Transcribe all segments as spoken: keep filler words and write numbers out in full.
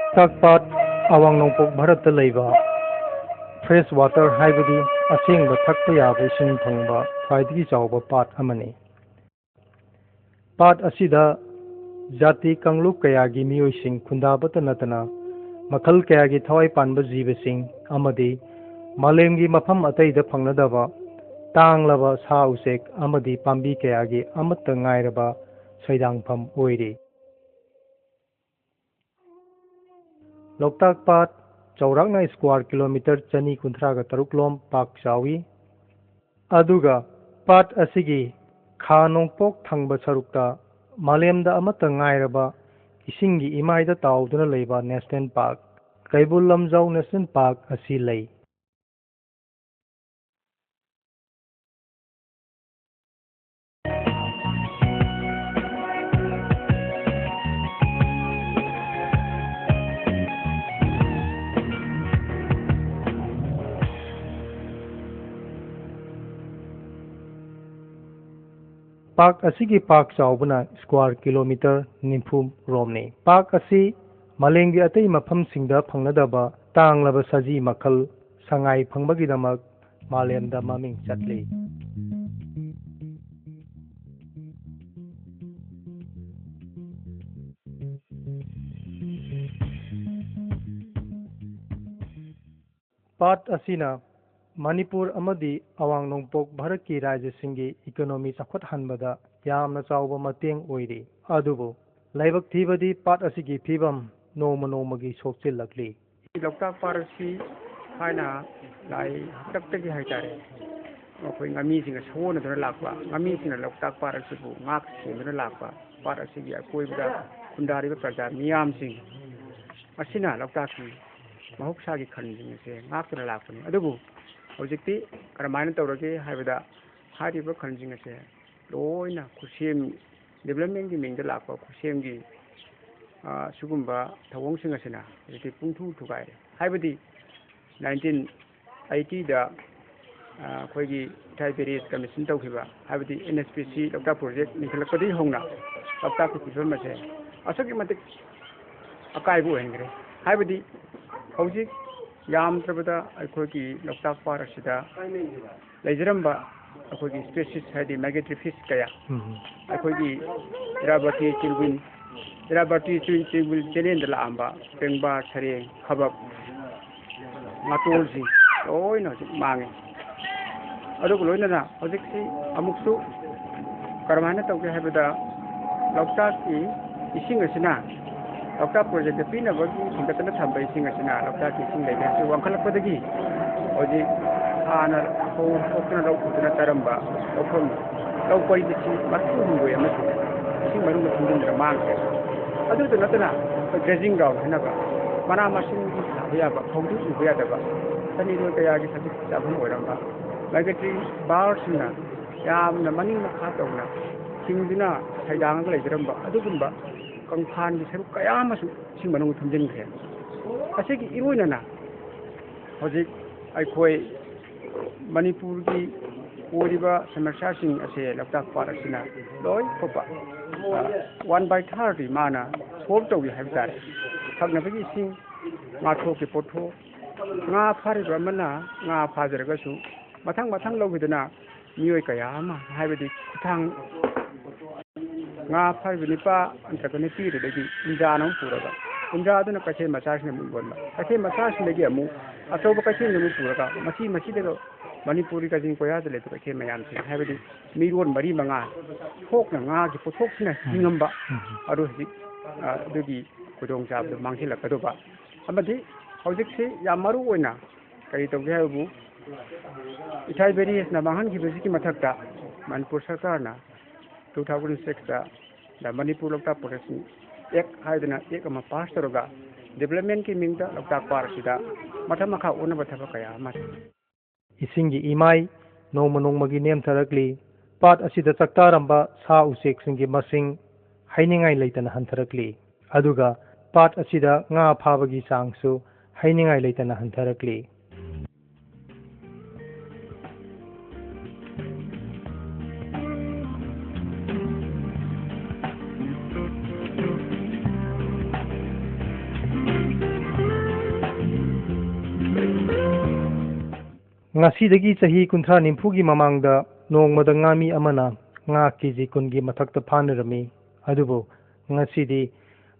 ꯂꯣꯛꯇꯥꯛ ꯄꯥꯠ ꯑꯋꯥꯡ ꯅꯣꯡꯄꯣꯛ ꯚꯥꯔꯠꯇ ꯂꯩꯕ ꯐ꯭ꯔꯦꯁ ꯋꯥꯇꯔ, ꯍꯥꯏꯕꯗꯤ ꯑꯁꯦꯡꯕ ꯊꯛꯄ ꯌꯥꯕ ꯏꯁꯤꯡ ꯐꯪꯕ ꯈ꯭ꯋꯥꯏꯗꯒꯤ ꯆꯥꯎꯕ ꯄꯥꯠ ꯑꯃꯅꯤ꯫ ꯄꯥꯠ ꯑꯁꯤꯗ ꯖꯥꯇꯤ ꯀꯥꯡꯂꯨꯞ ꯀꯌꯥꯒꯤ ꯃꯤꯑꯣꯏꯁꯤꯡ ꯈꯨꯟꯗꯥꯕꯇ ꯅꯠꯇꯅ, ꯃꯈꯜ ꯀꯌꯥꯒꯤ ꯊꯋꯥꯏ ꯄꯥꯟꯕ ꯖꯤꯕꯁꯤꯡ ꯑꯃꯗꯤ ꯃꯥꯂꯦꯝꯒꯤ ꯃꯐꯝ ꯑꯇꯩꯗ ꯐꯪꯅꯗꯕ ꯇꯥꯡꯂꯕ ꯁꯥ ꯎꯆꯦꯛ ꯑꯃꯗꯤ ꯄꯥꯝꯕꯤ ꯀꯌꯥꯒꯤ ꯑꯃꯠꯇ ꯉꯥꯏꯔꯕ ꯁꯩꯗꯥꯡꯐꯝ ꯑꯣꯏꯔꯤ꯫ ꯂꯣꯛꯇꯥꯛ ꯄꯥꯠ ꯆꯥꯎꯔꯥꯛꯅ ꯁ꯭ꯀ꯭ꯋꯥꯔ ꯀꯤꯂꯣꯃꯤꯇꯔ ꯆꯅꯤ ꯀꯨꯟꯊ꯭ꯔꯥꯒ ꯇꯔꯨꯛ ꯂꯣꯝ ꯄꯥꯛ ꯆꯥꯎꯏ꯫ ꯑꯗꯨꯒ ꯄꯥꯠ ꯑꯁꯤꯒꯤ ꯈꯥ ꯅꯣꯡꯄꯣꯛ ꯊꯪꯕ ꯁꯔꯨꯛꯇ ꯃꯥꯂꯦꯝꯗ ꯑꯃꯠꯇ ꯉꯥꯏꯔꯕ ꯏꯁꯤꯡꯒꯤ ꯏꯃꯥꯏꯗ ꯇꯥꯎꯗꯨꯅ ꯂꯩꯕ national park, Keibul Lamjao national park ꯑꯁꯤ ꯂꯩ꯫ ꯄꯥꯔꯛ ꯑꯁꯤꯒꯤ ꯄꯥꯛ ꯆꯥꯎꯕꯅ ꯁ꯭ꯀ꯭ꯋꯥꯔ ꯀꯤꯂꯣꯃꯤꯇꯔ ꯅꯤꯐꯨ ꯔꯣꯝꯅꯤ꯫ ꯄꯥꯔꯛ ꯑꯁꯤ ꯃꯥꯂꯦꯝꯒꯤ ꯑꯇꯩ ꯃꯐꯝꯁꯤꯡꯗ ꯐꯪꯅꯗꯕ ꯇꯥꯡꯂꯕ ꯁꯖꯤ ꯃꯈꯜ ꯁꯉꯥꯏ ꯐꯪꯕꯒꯤꯗꯃꯛ ꯃꯥꯂꯦꯝꯗ ꯃꯃꯤꯡ ꯆꯠꯂꯤ꯫ ꯄꯥꯠ ꯑꯁꯤꯅ ꯃꯅꯤꯄꯨꯔ ꯑꯃꯗꯤ ꯑꯋꯥꯡ ꯅꯣꯡꯄꯣꯛ ꯚꯥꯔꯠꯀꯤ ꯔꯥꯖ꯭ꯌꯁꯤꯡꯒꯤ ꯏꯀꯣꯅꯣꯃꯤ ꯆꯥꯎꯈꯠꯍꯟꯕꯗ ꯌꯥꯝꯅ ꯆꯥꯎꯕ ꯃꯇꯦꯡ ꯑꯣꯏꯔꯤ꯫ ꯑꯗꯨꯕꯨ ꯂꯥꯏꯕꯛ ꯊꯤꯕꯗꯤ ꯄꯥꯠ ꯑꯁꯤꯒꯤ ꯐꯤꯕꯝ ꯅꯣꯡꯃ ꯅꯣꯡꯃꯒꯤ ꯁꯣꯛꯆꯤꯜꯂꯛꯂꯤ꯫ ꯂꯣꯛꯇꯥꯛ ꯄꯥꯠ ꯑꯁꯤ ꯊꯥꯏꯅ ꯂꯥꯏ ꯍꯥꯛꯇꯛꯇꯒꯤ ꯍꯥꯏꯇꯥꯔꯦ, ꯑꯩꯈꯣꯏ ꯉꯥꯃꯤꯁꯤꯡꯅ ꯁꯑꯣꯟꯅꯗꯨꯅ ꯂꯥꯛꯄ, ꯉꯥꯃꯤꯁꯤꯡꯅ ꯂꯣꯛꯇꯥꯛ ꯄꯥꯠ ꯑꯁꯤꯕꯨ ꯉꯥꯛ ꯁꯦꯟꯗꯨꯅ ꯂꯥꯛꯄ, ꯄꯥꯠ ꯑꯁꯤꯒꯤ ꯑꯀꯣꯏꯕꯗ ꯈꯨꯟꯗꯥꯔꯤꯕ ꯄ꯭ꯔꯖꯥ ꯃꯤꯌꯥꯝꯁꯤꯡ ꯑꯁꯤꯅ ꯂꯣꯛꯇꯥꯛꯀꯤ ꯃꯍꯧꯁꯥꯒꯤ ꯈꯟꯁꯤꯡ ꯑꯁꯦ ꯉꯥꯛꯇꯨꯅ ꯂꯥꯛꯄꯅꯤ꯫ ꯑꯗꯨꯕꯨ ꯍꯧꯖꯤꯛꯇꯤ ꯀꯔꯝꯍꯥꯏꯅ ꯇꯧꯔꯒꯦ ꯍꯥꯏꯕꯗ, ꯍꯥꯏꯔꯤꯕ ꯈꯟꯁꯤꯡ ꯑꯁꯦ ꯂꯣꯏꯅ ꯈꯨꯠꯁꯦꯝ, ꯗꯤꯕ꯭ꯂꯞꯃꯦꯟꯒꯤ ꯃꯤꯡꯗ ꯂꯥꯛꯄ ꯈꯨꯠꯁꯦꯝꯒꯤ, ꯑ, ꯁꯤꯒꯨꯝꯕ ꯊꯧꯑꯣꯡꯁꯤꯡ ꯑꯁꯤꯅ ꯍꯧꯖꯤꯛꯇꯤ ꯄꯨꯡꯊꯨ ꯊꯨꯒꯥꯏꯔꯦ꯫ ꯍꯥꯏꯕꯗꯤ ꯅꯥꯏꯟꯇꯤꯟ ꯑꯩꯠꯇꯤꯗ, ꯑ, ꯑꯩꯈꯣꯏꯒꯤ ꯏꯊꯥꯏ ꯕꯦꯔꯦꯖ ꯀꯃꯤꯁꯟ ꯇꯧꯈꯤꯕ, ꯍꯥꯏꯕꯗꯤ ꯑꯦꯟ ꯑꯦꯁ ꯄꯤ ꯁꯤ ꯂꯣꯛꯇꯥꯛ ꯄ꯭ꯔꯣꯖꯦꯛ ꯂꯤꯡꯈꯠꯂꯛꯄꯗꯒꯤ ꯍꯧꯅ ꯂꯣꯛꯇꯥꯛꯀꯤ ꯐꯤꯕꯝ ꯑꯁꯦ ꯑꯁꯨꯛꯀꯤ ꯃꯇꯤꯛ ꯑꯀꯥꯏꯕ ꯑꯣꯏꯍꯟꯈ꯭ꯔꯦ꯫ ꯍꯥꯏꯕꯗꯤ ꯍꯧꯖꯤꯛ ꯌꯥꯝꯗ꯭ꯔꯕꯗ ꯑꯩꯈꯣꯏꯒꯤ ꯂꯣꯛꯇꯥꯛ ꯄꯥꯠ ꯑꯁꯤꯗ ꯂꯩꯖꯔꯝꯕ ꯑꯩꯈꯣꯏꯒꯤ ꯁ꯭ꯄꯦꯁꯤꯁ, ꯍꯥꯏꯗꯤ ꯃꯥꯏꯒ꯭ꯔꯦꯇꯔꯤ ꯐꯤꯁ ꯀꯌꯥ, ꯎꯝ꯫ ꯑꯩꯈꯣꯏꯒꯤ ꯏꯔꯥꯕꯇꯤ ꯆꯤꯔꯨꯕꯤꯟ, ꯏꯔꯥꯕꯇꯤ ꯆꯤꯔꯨ-, ꯆꯤꯔꯨꯕꯤꯟ ꯆꯦꯅꯦꯜꯗ ꯂꯥꯛꯑꯝꯕ ꯄꯦꯡꯕꯥ, ꯁꯔꯦꯡ, ꯈꯕꯛ, ꯉꯥꯇꯣꯟꯁꯤꯡ ꯂꯣꯏꯅ ꯍꯧꯖꯤꯛ ꯃꯥꯡꯉꯦ꯫ ꯑꯗꯨꯒ ꯂꯣꯏꯅꯅ ꯍꯧꯖꯤꯛꯁꯤ ꯑꯃꯨꯛꯁꯨ ꯀꯔꯝꯍꯥꯏꯅ ꯇꯧꯒꯦ ꯍꯥꯏꯕꯗ, ꯂꯣꯛꯇꯥꯛꯀꯤ ꯏꯁꯤꯡ ꯑꯁꯤꯅ, ꯂꯣꯛꯇꯥꯛ ꯄ꯭ꯔꯣꯖꯦꯛꯇ ꯄꯤꯅꯕꯒꯤ ꯊꯤꯡꯒꯠꯇꯅ ꯊꯝꯕ ꯏꯁꯤꯡ ꯑꯁꯤꯅ ꯂꯣꯛꯇꯥꯛꯀꯤ ꯏꯁꯤꯡ ꯂꯩꯕꯁꯤ ꯋꯥꯡꯈꯠꯂꯛꯄꯗꯒꯤ ꯍꯧꯖꯤꯛ ꯍꯥꯟꯅ ꯐꯧ ꯊꯣꯛꯇꯅ ꯂꯧ ꯎꯗꯅ ꯆꯥꯔꯝꯕ ꯂꯧꯐꯝ, ꯂꯧ ꯄꯔꯤꯡ ꯑꯁꯤ ꯃꯔꯐꯨ ꯍꯨꯝꯗꯣꯏ ꯑꯃꯁꯨ ꯏꯁꯤꯡ ꯃꯅꯨꯡꯗ ꯊꯨꯝꯖꯤꯟꯗꯨꯅ ꯃꯥꯡꯈ꯭ꯔꯦ꯫ ꯑꯗꯨꯗ ꯅꯠꯇꯅ ꯑꯩꯈꯣꯏ ꯒ꯭ꯔꯦꯖꯤꯡ ꯒ꯭ꯔꯥꯎꯟ ꯍꯥꯏꯅꯕ ꯃꯅꯥ ꯃꯁꯤꯡ ꯊꯥꯕ ꯌꯥꯕ, ꯐꯧꯗꯤ ꯎꯕ ꯌꯥꯗꯕ, ꯁꯟ ꯏꯔꯣꯏ ꯀꯌꯥꯒꯤ ꯁꯖꯤꯛ ꯆꯥꯐꯝ ꯑꯣꯏꯔꯝꯕ ꯃꯥꯏꯒ꯭ꯔꯦꯇꯔꯤ ꯕꯥꯔꯗꯁꯤꯡꯅ ꯌꯥꯝꯅ ꯃꯅꯤꯡ ꯃꯈꯥ ꯇꯧꯅ ꯊꯤꯡꯗꯨꯅ ꯁꯩꯗꯥꯡꯉꯒ ꯂꯩꯖꯔꯝꯕ ꯑꯗꯨꯒꯨꯝꯕ ꯀꯪꯐꯥꯟꯒꯤ ꯁꯔꯨꯛ ꯀꯌꯥ ꯑꯃꯁꯨ ꯏꯁꯤꯡ ꯃꯅꯨꯡ ꯊꯨꯝꯖꯤꯟꯈ꯭ꯔꯦ꯫ ꯑꯁꯤꯒꯤ ꯏꯔꯣꯏꯅꯅ ꯍꯧꯖꯤꯛ ꯑꯩꯈꯣꯏ ꯃꯅꯤꯄꯨꯔꯒꯤ ꯑꯣꯏꯔꯤꯕ ꯁꯃꯁ꯭ꯌꯥꯁꯤꯡ ꯑꯁꯦ ꯂꯣꯛꯇꯥꯛ ꯄꯥꯠ ꯑꯁꯤꯅ ꯂꯣꯏ ꯊꯣꯛꯄ, ꯑ, ꯋꯥꯟ ꯕꯥꯏ ꯊꯥꯔꯗꯤ ꯃꯥꯅ ꯁꯣꯜꯕ ꯇꯧꯏ ꯍꯥꯏꯕ ꯇꯥꯔꯦ꯫ ꯊꯛꯅꯕꯒꯤ ꯏꯁꯤꯡ, ꯉꯥꯊꯣꯛꯀꯤ ꯄꯣꯠꯊꯣꯛ, ꯉꯥ ꯐꯥꯔꯤꯕ ꯑꯃꯅ ꯉꯥ ꯐꯥꯖꯔꯒꯁꯨ ꯃꯊꯪ ꯃꯊꯪ ꯂꯧꯈꯤꯗꯅ ꯃꯤꯑꯣꯏ ꯀꯌꯥ ꯑꯃ, ꯍꯥꯏꯕꯗꯤ ꯈꯨꯊꯥꯡ ꯉꯥ ꯐꯥꯔꯤꯕ ꯅꯨꯄꯥ ꯅꯠꯇ꯭ꯔꯒ ꯅꯨꯄꯤ ꯑꯗꯨꯗꯒꯤ ꯎꯟꯖꯥꯅ ꯑꯃ ꯄꯨꯔꯒ, ꯎꯟꯖꯥꯗꯨꯅ ꯀꯩꯊꯦꯜ ꯃꯆꯥꯁꯤꯡꯗ ꯑꯃꯨꯛ ꯌꯣꯟꯕ, ꯀꯩꯊꯦꯜ ꯃꯆꯥꯁꯤꯡꯗꯒꯤ ꯑꯃꯨꯛ ꯑꯆꯧꯕ ꯀꯩꯊꯦꯜꯗ ꯑꯃꯨꯛ ꯄꯨꯔꯒ, ꯃꯁꯤ, ꯃꯁꯤꯗꯒ ꯃꯅꯤꯄꯨꯔꯒꯤ ꯀꯥꯆꯤꯟ ꯀꯣꯌꯥꯗ ꯂꯩꯕ ꯀꯩꯊꯦꯜ ꯃꯌꯥꯝꯁꯤꯡ, ꯍꯥꯏꯕꯗꯤ ꯃꯤꯔꯣꯟ ꯃꯔꯤ ꯃꯉꯥ ꯊꯣꯛꯅ ꯉꯥꯒꯤ ꯄꯣꯠꯊꯣꯛꯁꯤꯅ ꯎꯝ꯫ ꯍꯤꯡꯉꯝꯕ, ꯎꯝ꯫ ꯑꯗꯨ ꯍꯧꯖꯤꯛ, ꯑ, ꯑꯗꯨꯒꯤ ꯈꯨꯗꯣꯡꯆꯥꯕꯗꯨ ꯃꯥꯡꯁꯤꯜꯂꯛꯀꯗꯧꯕ꯫ ꯑꯃꯗꯤ ꯍꯧꯖꯤꯛꯁꯤ ꯌꯥꯝ ꯃꯔꯨ ꯑꯣꯏꯅ ꯀꯔꯤ ꯇꯧꯒꯦ ꯍꯥꯏꯕꯕꯨ, ꯏꯊꯥꯏ ꯕꯦꯔꯤꯌꯦꯁꯅ ꯃꯥꯡꯍꯟꯈꯤꯕꯁꯤꯒꯤ ꯃꯊꯛꯇ ꯃꯅꯤꯄꯨꯔ ꯁꯔꯀꯥꯔꯅ two thousand sixꯇ The Manipur Loktak Protection Act ꯍꯥꯏꯗꯅ ꯑꯦꯛ ꯑꯃ ꯄꯥꯁ ꯇꯧꯔꯒ ꯗꯤꯕꯂꯞꯃꯦꯟꯒꯤ ꯃꯤꯡꯗ ꯂꯣꯛꯇꯥꯛ ꯄꯥꯠ ꯑꯁꯤꯗ ꯃꯊꯛ ꯃꯈꯥ ꯑꯣꯟꯅꯕ ꯊꯕꯛ ꯀꯌꯥ ꯑꯃ ꯏꯁꯤꯡꯒꯤ ꯏꯃꯥꯏ ꯅꯣꯡꯃ ꯅꯣꯡꯃꯒꯤ ꯅꯦꯝꯊꯔꯛꯂꯤ꯫ ꯄꯥꯠ ꯑꯁꯤꯗ ꯆꯥꯛꯇꯥꯔꯝꯕ ꯁꯥ ꯎꯆꯦꯛꯁꯤꯡꯒꯤ ꯃꯁꯤꯡ ꯍꯥꯏꯅꯤꯡꯉꯥꯏ ꯂꯩꯇꯅ ꯍꯟꯊꯔꯛꯂꯤ꯫ ꯑꯗꯨꯒ ꯄꯥꯠ ꯑꯁꯤꯗ ꯉꯥ ꯐꯥꯕꯒꯤ ꯆꯥꯡꯁꯨ ꯍꯥꯏꯅꯤꯡꯉꯥꯏ ꯂꯩꯇꯅ ꯍꯟꯊꯔꯛꯂꯤ꯫ ꯉꯁꯤꯗꯒꯤ ꯆꯍꯤ ꯀꯨꯟꯊ꯭ꯔꯥ ꯅꯤꯐꯨꯒꯤ ꯃꯃꯥꯡꯗ ꯅꯣꯡꯃꯗ ꯉꯥꯃꯤ ꯑꯃꯅ ꯉꯥ ꯀꯦ ꯖꯤ ꯀꯨꯟꯒꯤ ꯃꯊꯛꯇ ꯐꯥꯅꯔꯝꯃꯤ꯫ ꯑꯗꯨꯕꯨ ꯉꯁꯤꯗꯤ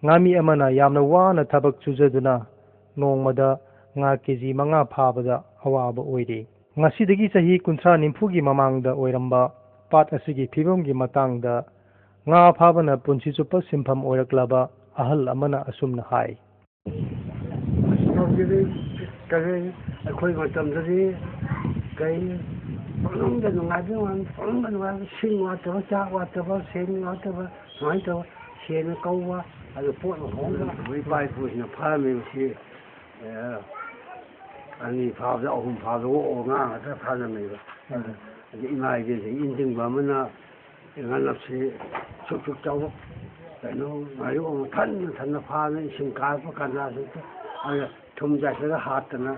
ꯉꯥꯃꯤ ꯑꯃꯅ ꯌꯥꯝꯅ ꯋꯥꯅ ꯊꯕꯛ ꯁꯨꯖꯗꯨꯅ ꯅꯣꯡꯃꯗ ꯉꯥ ꯀꯦ ꯖꯤ ꯃꯉꯥ ꯐꯥꯕꯗ ꯑꯋꯥꯕ ꯑꯣꯏꯔꯤ꯫ ꯉꯁꯤꯗꯒꯤ ꯆꯍꯤ ꯀꯨꯟꯊ꯭ꯔꯥ ꯅꯤꯐꯨꯒꯤ ꯃꯃꯥꯡꯗ ꯑꯣꯏꯔꯝꯕ ꯄꯥꯠ ꯑꯁꯤꯒꯤ ꯐꯤꯕꯝꯒꯤ ꯃꯇꯥꯡꯗ ꯉꯥ ꯐꯥꯕꯅ ꯄꯨꯟꯁꯤ ꯆꯨꯞꯄ ꯁꯤꯟꯐꯝ ꯑꯣꯏꯔꯛꯂꯕ ꯑꯍꯜ ꯑꯃꯅ ꯑꯁꯨꯝꯅ ꯍꯥꯏ꯫ ꯍꯧꯖꯤꯛꯇꯤ ꯀꯔꯤ, ꯑꯩꯈꯣꯏ ꯃꯇꯝꯗꯗꯤ ꯀꯔꯤ, ꯄꯪꯅꯨꯡꯗ ꯅꯨꯡꯉꯥꯏꯕ ꯋꯥꯅꯤ, ꯄꯪꯅꯨꯡꯗ ꯅꯨꯡꯉꯥꯏꯕ, ꯁꯤꯡ ꯋꯥꯠꯇꯕ, ꯆꯥꯛ ꯋꯥꯠꯇꯕ, ꯁꯦꯟ ꯋꯥꯠꯇꯕ, ꯁꯨꯃꯥꯏꯅ ꯇꯧꯕ, ꯁꯦꯟꯅ ꯀꯧꯕ, ꯑꯗꯨ ꯄꯣꯠꯅ ꯍꯣꯡꯕ꯫ ꯑꯩꯈꯣꯏ ꯏꯄꯥ ꯏꯄꯨꯁꯤꯡꯅ ꯐꯥꯔꯝꯃꯤꯕꯁꯤ, ꯑꯦ, ꯑꯅꯤ ꯐꯥꯕꯗ, ꯑꯍꯨꯝ ꯐꯥꯕꯗ ꯑꯣꯛ ꯉꯥ ꯉꯥꯛꯇ ꯐꯥꯔꯝꯃꯦꯕ꯫ ꯑꯗꯨ ꯏꯃꯥ ꯏꯕꯦꯟꯁꯤꯡ ꯏꯟ ꯆꯤꯡꯕ ꯑꯃꯅ ꯉꯥꯅꯞꯁꯤ ꯁꯨꯛ ꯁꯨꯛ ꯆꯥꯎꯕ ꯀꯩꯅꯣ ꯉꯥꯌꯣꯛ ꯑꯃ ꯊꯟꯅ ꯊꯟꯅ ꯐꯥꯗꯅ ꯏꯁꯤꯡ ꯀꯥꯔꯛꯄ ꯀꯥꯟꯗ ꯍꯧꯖꯤꯛꯇ ꯑꯗ ꯊꯨꯝ ꯆꯥꯏꯁꯤꯜꯂꯒ ꯍꯥꯠꯇꯅ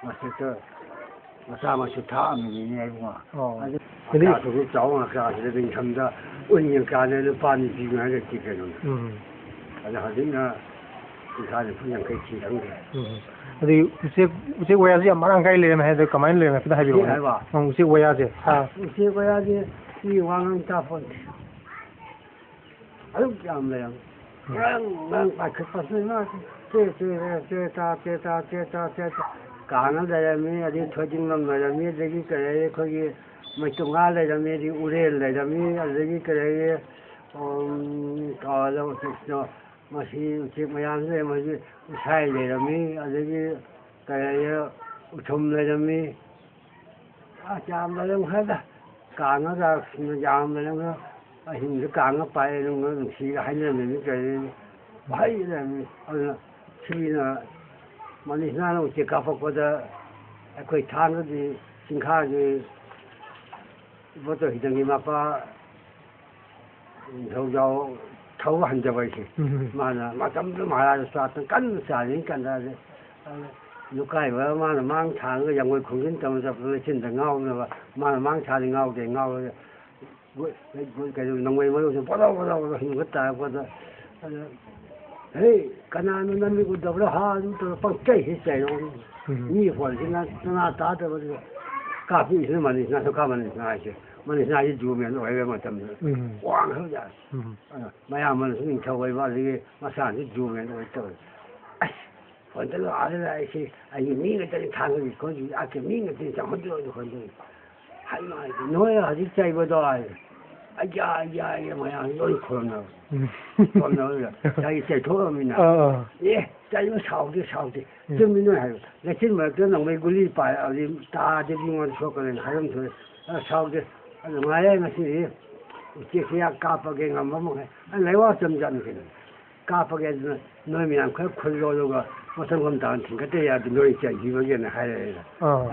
ꯃꯁꯤꯗ ꯃꯆꯥ ꯃꯁꯨ ꯊꯥꯛꯑꯝꯃꯤꯅꯤꯅꯦ ꯏꯕꯨꯡꯉꯣ꯫ ꯑꯣ꯫ ꯑꯗꯨ ꯑꯗꯨꯗꯤ ꯉꯀ꯭ꯔꯥ ꯁꯨꯛ ꯁꯨꯛ ꯆꯥꯎꯕ ꯉꯀ꯭ꯔꯥꯁꯤꯗ ꯅꯤꯡꯊꯝꯗ ꯎꯟ ꯉꯀ꯭ꯔꯥꯅꯦ ꯂꯨꯄꯥ ꯑꯅꯤ ꯄꯤꯅꯉꯥꯏ ꯂꯩꯇꯦ ꯀꯩꯅꯣꯅꯦ꯫ ꯎꯝ꯫ ꯑꯗ ꯍꯧꯖꯤꯛꯅ ꯀꯨꯟꯊ꯭ꯔꯥ ꯅꯤꯐꯨ ꯌꯥꯡꯈꯩ ꯊꯤ ꯈꯪꯗ꯭ꯔꯦ꯫ ꯎꯝ꯫ ꯑꯗꯨꯗꯤ ꯎꯆꯦꯛ, ꯎꯆꯦꯛ ꯋꯥꯌꯥꯁꯤ ꯌꯥꯝ ꯃꯔꯥꯡ ꯀꯥꯏ ꯂꯩꯔꯝꯃꯦ ꯍꯥꯏꯗꯣ ꯀꯃꯥꯏꯅ ꯂꯩꯔꯝꯃꯦ ꯈꯤꯇ ꯍꯥꯏꯕꯤꯔꯛꯑꯣꯅꯦ꯫ ꯎꯆꯦꯛ ꯍꯥꯏꯕ? ꯎꯝ, ꯎꯆꯦꯛ ꯋꯥꯌꯥꯁꯦ꯫ ꯁꯥ ꯎꯆꯦꯛ ꯋꯥꯌꯥꯁꯦ ꯃꯤ ꯋꯥ ꯉꯥꯡ ꯇꯥꯄꯣꯟꯇꯦ꯫ ꯑꯗꯨꯛ ꯌꯥꯝ ꯂꯩꯔꯝꯃꯤ꯫ ꯉꯔꯥꯡ, ꯉꯔꯥꯡ ꯄꯥꯏꯈꯠꯄꯁꯨ ꯏꯃꯥ ꯆꯦ, ꯆꯦ, ꯆꯦ, ꯆꯦ, ꯇꯥ, ꯆꯦ, ꯇꯥ, ꯆꯦ, ꯇꯥ, ꯆꯦ, ꯇꯥ꯫ ꯀꯥꯡꯉ ꯂꯩꯔꯝꯃꯤ, ꯑꯗꯩ ꯊꯣꯏꯗꯤꯡꯂꯝ ꯂꯩꯔꯝꯃꯤ, ꯑꯗꯒꯤ ꯀꯔꯤ ꯍꯥꯏ, ꯑꯩꯈꯣꯏꯒꯤ ꯃꯩꯇꯣꯉꯥ ꯂꯩꯔꯝꯃꯤ, ꯑꯗꯒꯤ ꯎꯔꯦꯜ ꯂꯩꯔꯝꯃꯤ, ꯑꯗꯒꯤ ꯀꯔꯤ ꯍꯥꯏ, ꯎꯝ, ꯀꯥꯎꯔꯦ, ꯎꯆꯦꯛꯁꯤꯅ ꯃꯁꯤ ꯎꯆꯦꯛ ꯃꯌꯥꯝꯁꯦ ꯃꯁꯤ ꯎꯁꯥꯏ ꯂꯩꯔꯝꯃꯤ, ꯑꯗꯒꯤ ꯀꯔꯤ ꯎꯊꯨꯝ ꯂꯩꯔꯝꯃꯤ꯫ ꯑꯁ, ꯌꯥꯝ ꯂꯩꯔꯝꯈ꯭ꯔꯦꯗ꯫ ꯀꯥꯡꯉꯒ ꯌꯥꯝ ꯂꯩꯔꯝꯈ꯭ꯔꯦ꯫ ꯑꯍꯤꯡꯗ ꯀꯥꯡꯉ ꯄꯥꯏ, ꯅꯨꯡ-, ꯅꯨꯡꯁꯤꯒ ꯍꯥꯏꯅꯔꯝꯃꯤꯅꯤ ꯀꯔꯤ ꯄꯥꯏ ꯂꯩꯔꯝꯃꯤ꯫ ꯑꯗꯨꯅ ꯁꯤꯅ ꯃꯅꯤꯁꯅꯥꯅ ꯎꯆꯦꯛ ꯀꯥꯞꯄꯛꯄꯗ ꯑꯩꯈꯣꯏ ꯊꯥꯡꯒꯒꯤ ꯆꯤꯡꯈꯥꯒꯤ ꯏꯕꯣꯇꯣꯟ ꯍꯤꯗꯪꯒꯤ ꯃꯄꯥ ꯅꯤꯡꯊꯧꯖꯥꯎ ꯊꯧꯕ ꯍꯟꯖꯕ ꯍꯥꯏꯁꯦ꯫ ꯎꯝ꯫ ꯃꯥꯅ ꯃꯇꯝꯗꯨꯗ ꯃꯍꯥꯔꯥꯖ ꯆꯥꯠꯇꯅ ꯀꯟꯅ ꯆꯥꯔꯤꯉꯩ ꯀꯥꯟꯗ ꯂꯨꯀꯥꯏꯕ ꯃꯥꯅ ꯃꯥꯡ ꯊꯥꯔꯒ ꯌꯥꯡꯒꯣꯏ ꯈꯣꯡꯖꯤꯟ ꯇꯧꯅ ꯆꯠꯄꯗ ꯂꯩꯆꯤꯟꯗ ꯉꯥꯎꯅꯕ ꯃꯥꯅ ꯃꯥꯡ ꯊꯥꯔꯤ ꯉꯥꯎꯗꯦ ꯉꯥꯎꯔꯒ ꯒꯣꯏ-, ꯒꯣꯏ-, ꯀꯩꯅꯣ ꯅꯣꯡꯃꯩ ꯃꯔꯨꯁꯦ ꯄꯣꯗꯧ ꯄꯣꯗꯧ ꯄꯣꯗꯧ ꯍꯨꯝꯒꯠ ꯇꯥꯔꯛꯄꯗ ꯑꯗ ꯍꯦ, ꯀꯅꯥꯅꯣ ꯅꯃꯤꯠ ꯎꯗꯕ꯭ꯔꯥ? ꯍꯥ, ꯑꯗꯨ ꯇꯧꯔ ꯄꯪꯆꯩ ꯍꯦꯛ ꯆꯩꯔꯣ꯫ ꯎꯝ꯫ ꯃꯤ ꯐꯣꯟꯁꯤꯅ ꯅꯅꯥ ꯇꯥꯗꯕꯗꯨꯗ ꯀꯥꯞꯄꯤꯁꯤꯅ ꯃꯅꯤꯁꯅꯥ, ꯁꯣꯀꯥ ꯃꯅꯤꯁꯅꯥ ꯍꯥꯏꯁꯦ꯫ ꯃꯅꯤꯁꯅꯥ ꯍꯥꯏꯁꯦ ꯖꯨ ꯃꯦꯟ ꯑꯣꯏꯕ ꯃꯇꯝꯗ ꯎꯝ꯫ ꯋꯥꯡꯈ꯭ꯔꯕ ꯖꯥꯠꯅꯤ꯫ ꯎꯝ꯫ ꯑꯗꯣ ꯃꯌꯥꯝꯕꯅꯁꯨ ꯅꯤꯡꯊꯧ ꯑꯣꯏꯕ, ꯑꯗꯒꯤ ꯃꯆꯥꯅꯁꯨ ꯖꯨ ꯃꯦꯟ ꯑꯣꯏ ꯇꯧꯔꯦ꯫ ꯑꯁ, ꯐꯣꯟꯗ ꯂꯥꯛꯑꯒ ꯑꯩꯁꯦ, ꯑꯩꯒꯤ ꯃꯤ ꯉꯥꯛꯇꯅꯤ ꯊꯥꯡꯒꯒꯤ ꯈꯣꯟꯁꯤ, ꯑꯥꯀꯤ ꯃꯤ ꯉꯥꯛꯇꯅꯤ ꯆꯪꯍꯟꯗꯣꯏꯅꯤ ꯈꯣꯟꯗꯣꯏꯅꯤ꯫ ꯍꯥꯏꯃ ꯍꯥꯏꯗꯤ, "ꯅꯣꯏ ꯍꯧꯖꯤꯛ ꯆꯩꯕꯗꯣ?" ꯍꯥꯏ꯫ "ꯑꯌꯥ, ꯑꯌꯥ, ꯑꯌꯥ", ꯃꯌꯥꯝ ꯂꯣꯏ ꯈꯣꯝꯅꯕ꯫ ꯎꯝ꯫ ꯈꯣꯝꯅꯕꯗꯨꯗ ꯆꯩ ꯆꯩꯊꯣꯛꯑꯃꯤꯅ꯫ ꯑꯥ, ꯑꯥ꯫ "ꯑꯦ, ꯆꯩꯕ ꯁꯥꯎꯗꯦ, ꯁꯥꯎꯗꯦ꯫ ꯎꯝ꯫ ꯆꯨꯝꯃꯤ ꯅꯣꯏ ꯍꯥꯏꯕ꯫ ꯂꯩꯆꯤꯟ ꯃꯔꯛꯇ ꯅꯣꯡꯃꯩ ꯒꯨꯂꯤ ꯄꯥꯏꯔꯛꯑꯗꯤ ꯇꯥꯗꯦ, ꯃꯤꯉꯣꯟꯗ ꯁꯣꯛꯀꯅꯤꯅ ꯍꯥꯏꯔꯝ ꯊꯣꯛꯑꯦ꯫ ꯑ, ꯁꯥꯎꯗꯦ꯫ ꯑꯗꯨ ꯉꯥꯏꯔꯦ ꯉꯁꯤꯗꯤ ꯎꯆꯦꯛꯁꯦ ꯌꯥꯝ ꯀꯥꯞꯄꯒꯦ ꯉꯝꯕ ꯃꯈꯩ꯫ ꯑ, ꯂꯩꯋꯥ ꯆꯝꯖꯥꯠꯅꯤ ꯀꯩꯅꯣ꯫ ꯀꯥꯞꯄꯒꯦ ꯑꯗꯨꯅ ꯅꯣꯏ ꯃꯌꯥꯝ ꯈꯔ ꯈꯨꯜꯂꯣ, ꯑꯗꯨꯒ ꯃꯊꯪ ꯃꯊꯪ ꯇꯥꯅ ꯊꯤꯡꯒꯠꯇ ꯌꯥꯗꯦ, ꯅꯣꯏ ꯆꯩꯈꯤꯕꯒꯤꯅ ꯍꯥꯏꯔꯛꯑꯦ꯫ ꯑꯥ꯫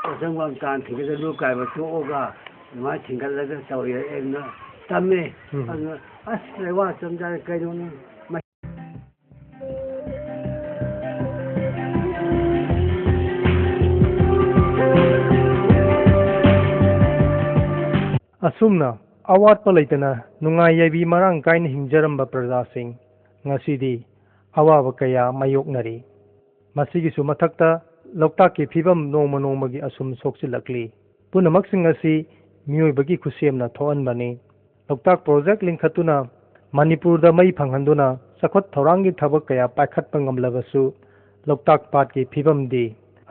ꯃꯊꯪ ꯃꯊꯪ ꯇꯥꯅ ꯊꯤꯡꯒꯠꯇ ꯂꯨ ꯀꯥꯏꯕ ꯇꯣꯛꯑꯒ ꯑꯗꯨꯃꯥꯏꯅ ꯊꯤꯡꯒꯠꯂꯒ ꯇꯧꯔꯦ꯫ ꯑꯩꯅ ꯇꯝꯃꯦ꯫ ꯎꯝ꯫ ꯑꯗꯨꯅ ꯑꯁ, ꯂꯩꯋꯥ ꯆꯝꯖꯥꯠꯅꯤ ꯀꯩꯅꯣꯅꯦ꯫ ꯑꯁꯨꯝꯅ ꯑꯋꯥꯠꯄ ꯂꯩꯇꯅ ꯅꯨꯡꯉꯥꯏ ꯌꯥꯏꯕꯤ ꯃꯔꯥꯡ ꯀꯥꯏꯅ ꯍꯤꯡꯖꯔꯝꯕ ꯄ꯭ꯔꯖꯥꯁꯤꯡ ꯉꯁꯤꯗꯤ ꯑꯋꯥꯕ ꯀꯌꯥ ꯃꯥꯌꯣꯛꯅꯔꯤ꯫ ꯃꯁꯤꯒꯤꯁꯨ ꯃꯊꯛꯇ ꯂꯣꯛꯇꯥꯛꯀꯤ ꯐꯤꯕꯝ ꯅꯣꯡꯃ ꯅꯣꯡꯃꯒꯤ ꯑꯁꯨꯝ ꯁꯣꯛꯆꯤꯜꯂꯛꯂꯤ꯫ ꯄꯨꯝꯅꯃꯛꯁꯤꯡ ꯑꯁꯤ ꯃꯤꯑꯣꯏꯕꯒꯤ ꯈꯨꯠꯁꯦꯝꯅ ꯊꯣꯛꯍꯟꯕꯅꯤ꯫ ꯂꯣꯛꯇꯥꯛ ꯄ꯭ꯔꯣꯖꯦꯛ ꯂꯤꯡꯈꯠꯇꯨꯅ ꯃꯅꯤꯄꯨꯔꯗ ꯃꯩ ꯐꯪꯍꯟꯗꯨꯅ ꯆꯥꯎꯈꯠ ꯊꯧꯔꯥꯡꯒꯤ ꯊꯕꯛ ꯀꯌꯥ ꯄꯥꯏꯈꯠꯄ ꯉꯝꯂꯕꯁꯨ ꯂꯣꯛꯇꯥꯛ ꯄꯥꯠꯀꯤ ꯐꯤꯕꯝꯗꯤ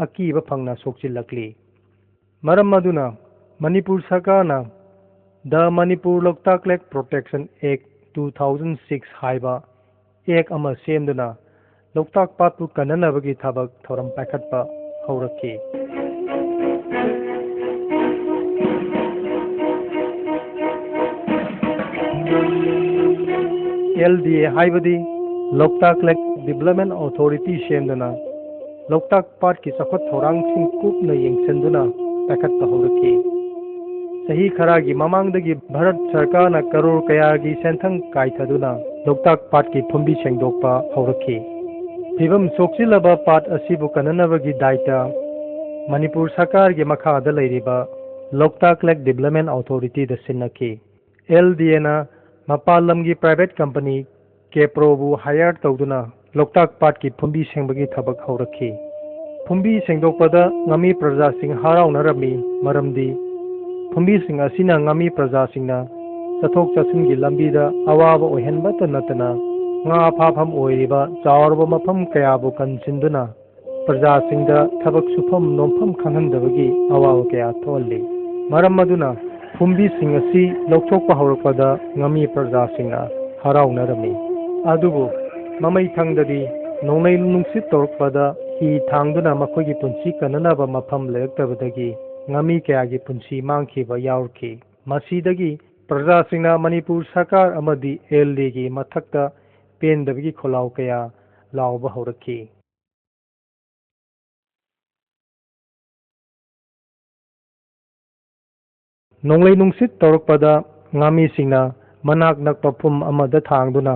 ꯑꯀꯤꯕ ꯐꯪꯅ ꯁꯣꯛꯆꯤꯜꯂꯛꯂꯤ꯫ ꯃꯔꯝ ꯑꯗꯨꯅ ꯃꯅꯤꯄꯨꯔ ꯁꯔꯀꯥꯔꯅ The Manipur Loktak Lake Protection Act two thousand six ꯍꯥꯏꯕ ꯑꯦꯛ ꯑꯃ ꯁꯦꯝꯗꯨꯅ ꯂꯣꯛꯇꯥꯛ ꯄꯥꯠꯄꯨ ꯀꯟꯅꯅꯕꯒꯤ ꯊꯕꯛ ꯊꯧꯔꯝ ꯄꯥꯏꯈꯠꯄ ꯍꯧꯔꯛꯈꯤ꯫ ꯑꯦꯜ ꯗꯤ ꯑꯦ ꯍꯥꯏꯕꯗꯤ ꯂꯣꯛꯇꯥꯛ ꯂꯦꯛ ꯗꯤꯕꯂꯞꯃꯦꯟ ꯑꯣꯊꯣꯔꯤꯇꯤ ꯁꯦꯝꯗꯨꯅ ꯂꯣꯛꯇꯥꯛ ꯄꯥꯠꯀꯤ ꯆꯥꯎꯈꯠ ꯊꯧꯔꯥꯡꯁꯤꯡ ꯀꯨꯞꯅ ꯌꯦꯡꯁꯤꯟꯗꯨꯅ ꯄꯥꯏꯈꯠꯄ ꯍꯧꯔꯛꯈꯤ꯫ ꯆꯍꯤ ꯈꯔꯒꯤ ꯃꯃꯥꯡꯗꯒꯤ ꯚꯥꯔꯠ ꯁꯔꯀꯥꯔꯅ ꯀꯔꯣꯔ ꯀꯌꯥꯒꯤ ꯁꯦꯟꯊꯪ ꯀꯥꯏꯊꯗꯨꯅ ꯂꯣꯛꯇꯥꯛ ꯄꯥꯠꯀꯤ ꯐꯨꯝꯕꯤ ꯁꯦꯡꯗꯣꯛꯄ ꯍꯧꯔꯛꯈꯤ꯫ ꯐꯤꯕꯝ ꯁꯣꯛꯆꯤꯜꯂꯕ ꯄꯥꯠ ꯑꯁꯤꯕꯨ ꯀꯟꯅꯅꯕꯒꯤ ꯗꯥꯏꯇ ꯃꯅꯤꯄꯨꯔ ꯁꯔꯀꯥꯔꯒꯤ ꯃꯈꯥꯗ ꯂꯩꯔꯤꯕ ꯂꯣꯛꯇꯥꯛ ꯂꯦꯛ ꯗꯤꯕꯂꯞꯃꯦꯟ ꯑꯣꯊꯣꯔꯤꯇꯤꯗ ꯁꯤꯟꯅꯈꯤ꯫ ꯑꯦꯜ ꯗꯤ ꯑꯦꯅ ꯃꯄꯥꯟ ꯂꯝꯒꯤ ꯄ꯭ꯔꯥꯏꯚꯦꯠ ꯀꯝꯄꯅꯤ ꯀꯦꯄ꯭ꯔꯣꯕꯨ ꯍꯥꯌꯔ ꯇꯧꯗꯨꯅ ꯂꯣꯛꯇꯥꯛ ꯄꯥꯠꯀꯤ ꯐꯨꯝꯕꯤ ꯁꯦꯡꯕꯒꯤ ꯊꯕꯛ ꯍꯧꯔꯛꯈꯤ꯫ ꯐꯨꯝꯕꯤ ꯁꯦꯡꯗꯣꯛꯄꯗ ꯉꯥꯃꯤ ꯄ꯭ꯔꯖꯥꯁꯤꯡ ꯍꯔꯥꯎꯅꯔꯝꯃꯤ, ꯃꯔꯝꯗꯤ ꯐꯨꯝꯕꯤꯁꯤꯡ ꯑꯁꯤꯅ ꯉꯥꯃꯤ ꯄ꯭ꯔꯖꯥꯁꯤꯡꯅ ꯆꯠꯊꯣꯛ ꯆꯠꯁꯤꯟꯒꯤ ꯂꯝꯕꯤꯗ ꯑꯋꯥꯕ ꯑꯣꯏꯍꯟꯕꯇ ꯅꯠꯇꯅ ꯉꯥ ꯐꯥꯐꯝ ꯑꯣꯏꯔꯤꯕ ꯆꯥꯎꯔꯕ ꯃꯐꯝ ꯀꯌꯥꯕꯨ ꯀꯟꯁꯤꯟꯗꯨꯅ ꯄ꯭ꯔꯖꯥꯁꯤꯡꯗ ꯊꯕꯛ ꯁꯨꯐꯝ ꯅꯣꯝꯐꯝ ꯈꯪꯍꯟꯗꯕꯒꯤ ꯑꯋꯥꯕ ꯀꯌꯥ ꯊꯣꯛꯍꯜꯂꯤ꯫ ꯃꯔꯝ ꯑꯗꯨꯅ ꯐꯨꯝꯕꯤꯁꯤꯡ ꯑꯁꯤ ꯂꯧꯊꯣꯛꯄ ꯍꯧꯔꯛꯄꯗ ꯉꯥꯃꯤ ꯄ꯭ꯔꯖꯥꯁꯤꯡꯅ ꯍꯔꯥꯎꯅꯔꯝꯃꯤ꯫ ꯑꯗꯨꯕꯨ ꯃꯃꯩ ꯊꯪꯗꯗꯤ ꯅꯣꯡꯂꯩ ꯅꯨꯡꯁꯤꯠ ꯇꯧꯔꯛꯄꯗ ꯍꯤ ꯊꯥꯡꯗꯨꯅ ꯃꯈꯣꯏꯒꯤ ꯄꯨꯟꯁꯤ ꯀꯟꯅꯅꯕ ꯃꯐꯝ ꯂꯩꯔꯛꯇꯕꯗꯒꯤ ꯉꯥꯃꯤ ꯀꯌꯥꯒꯤ ꯄꯨꯟꯁꯤ ꯃꯥꯡꯈꯤꯕ ꯌꯥꯎꯔꯛꯈꯤ꯫ ꯃꯁꯤꯗꯒꯤ ꯄ꯭ꯔꯖꯥꯁꯤꯡꯅ ꯃꯅꯤꯄꯨꯔ ꯁꯔꯀꯥꯔ ꯑꯃꯗꯤ ꯑꯦꯜ ꯑꯦꯒꯤ ꯃꯊꯛꯇ ꯄꯦꯟꯗꯕꯒꯤ ꯈꯣꯜꯂꯥꯎ ꯀꯌꯥ ꯂꯥꯎꯕ ꯍꯧꯔꯛꯈꯤ꯫ ꯅꯣꯡꯂꯩ ꯅꯨꯡꯁꯤꯠ ꯇꯧꯔꯛꯄꯗ ꯉꯥꯃꯤꯁꯤꯡꯅ ꯃꯅꯥꯛ ꯅꯛꯄ ꯐꯨꯝ ꯑꯃꯗ ꯊꯥꯡꯗꯨꯅ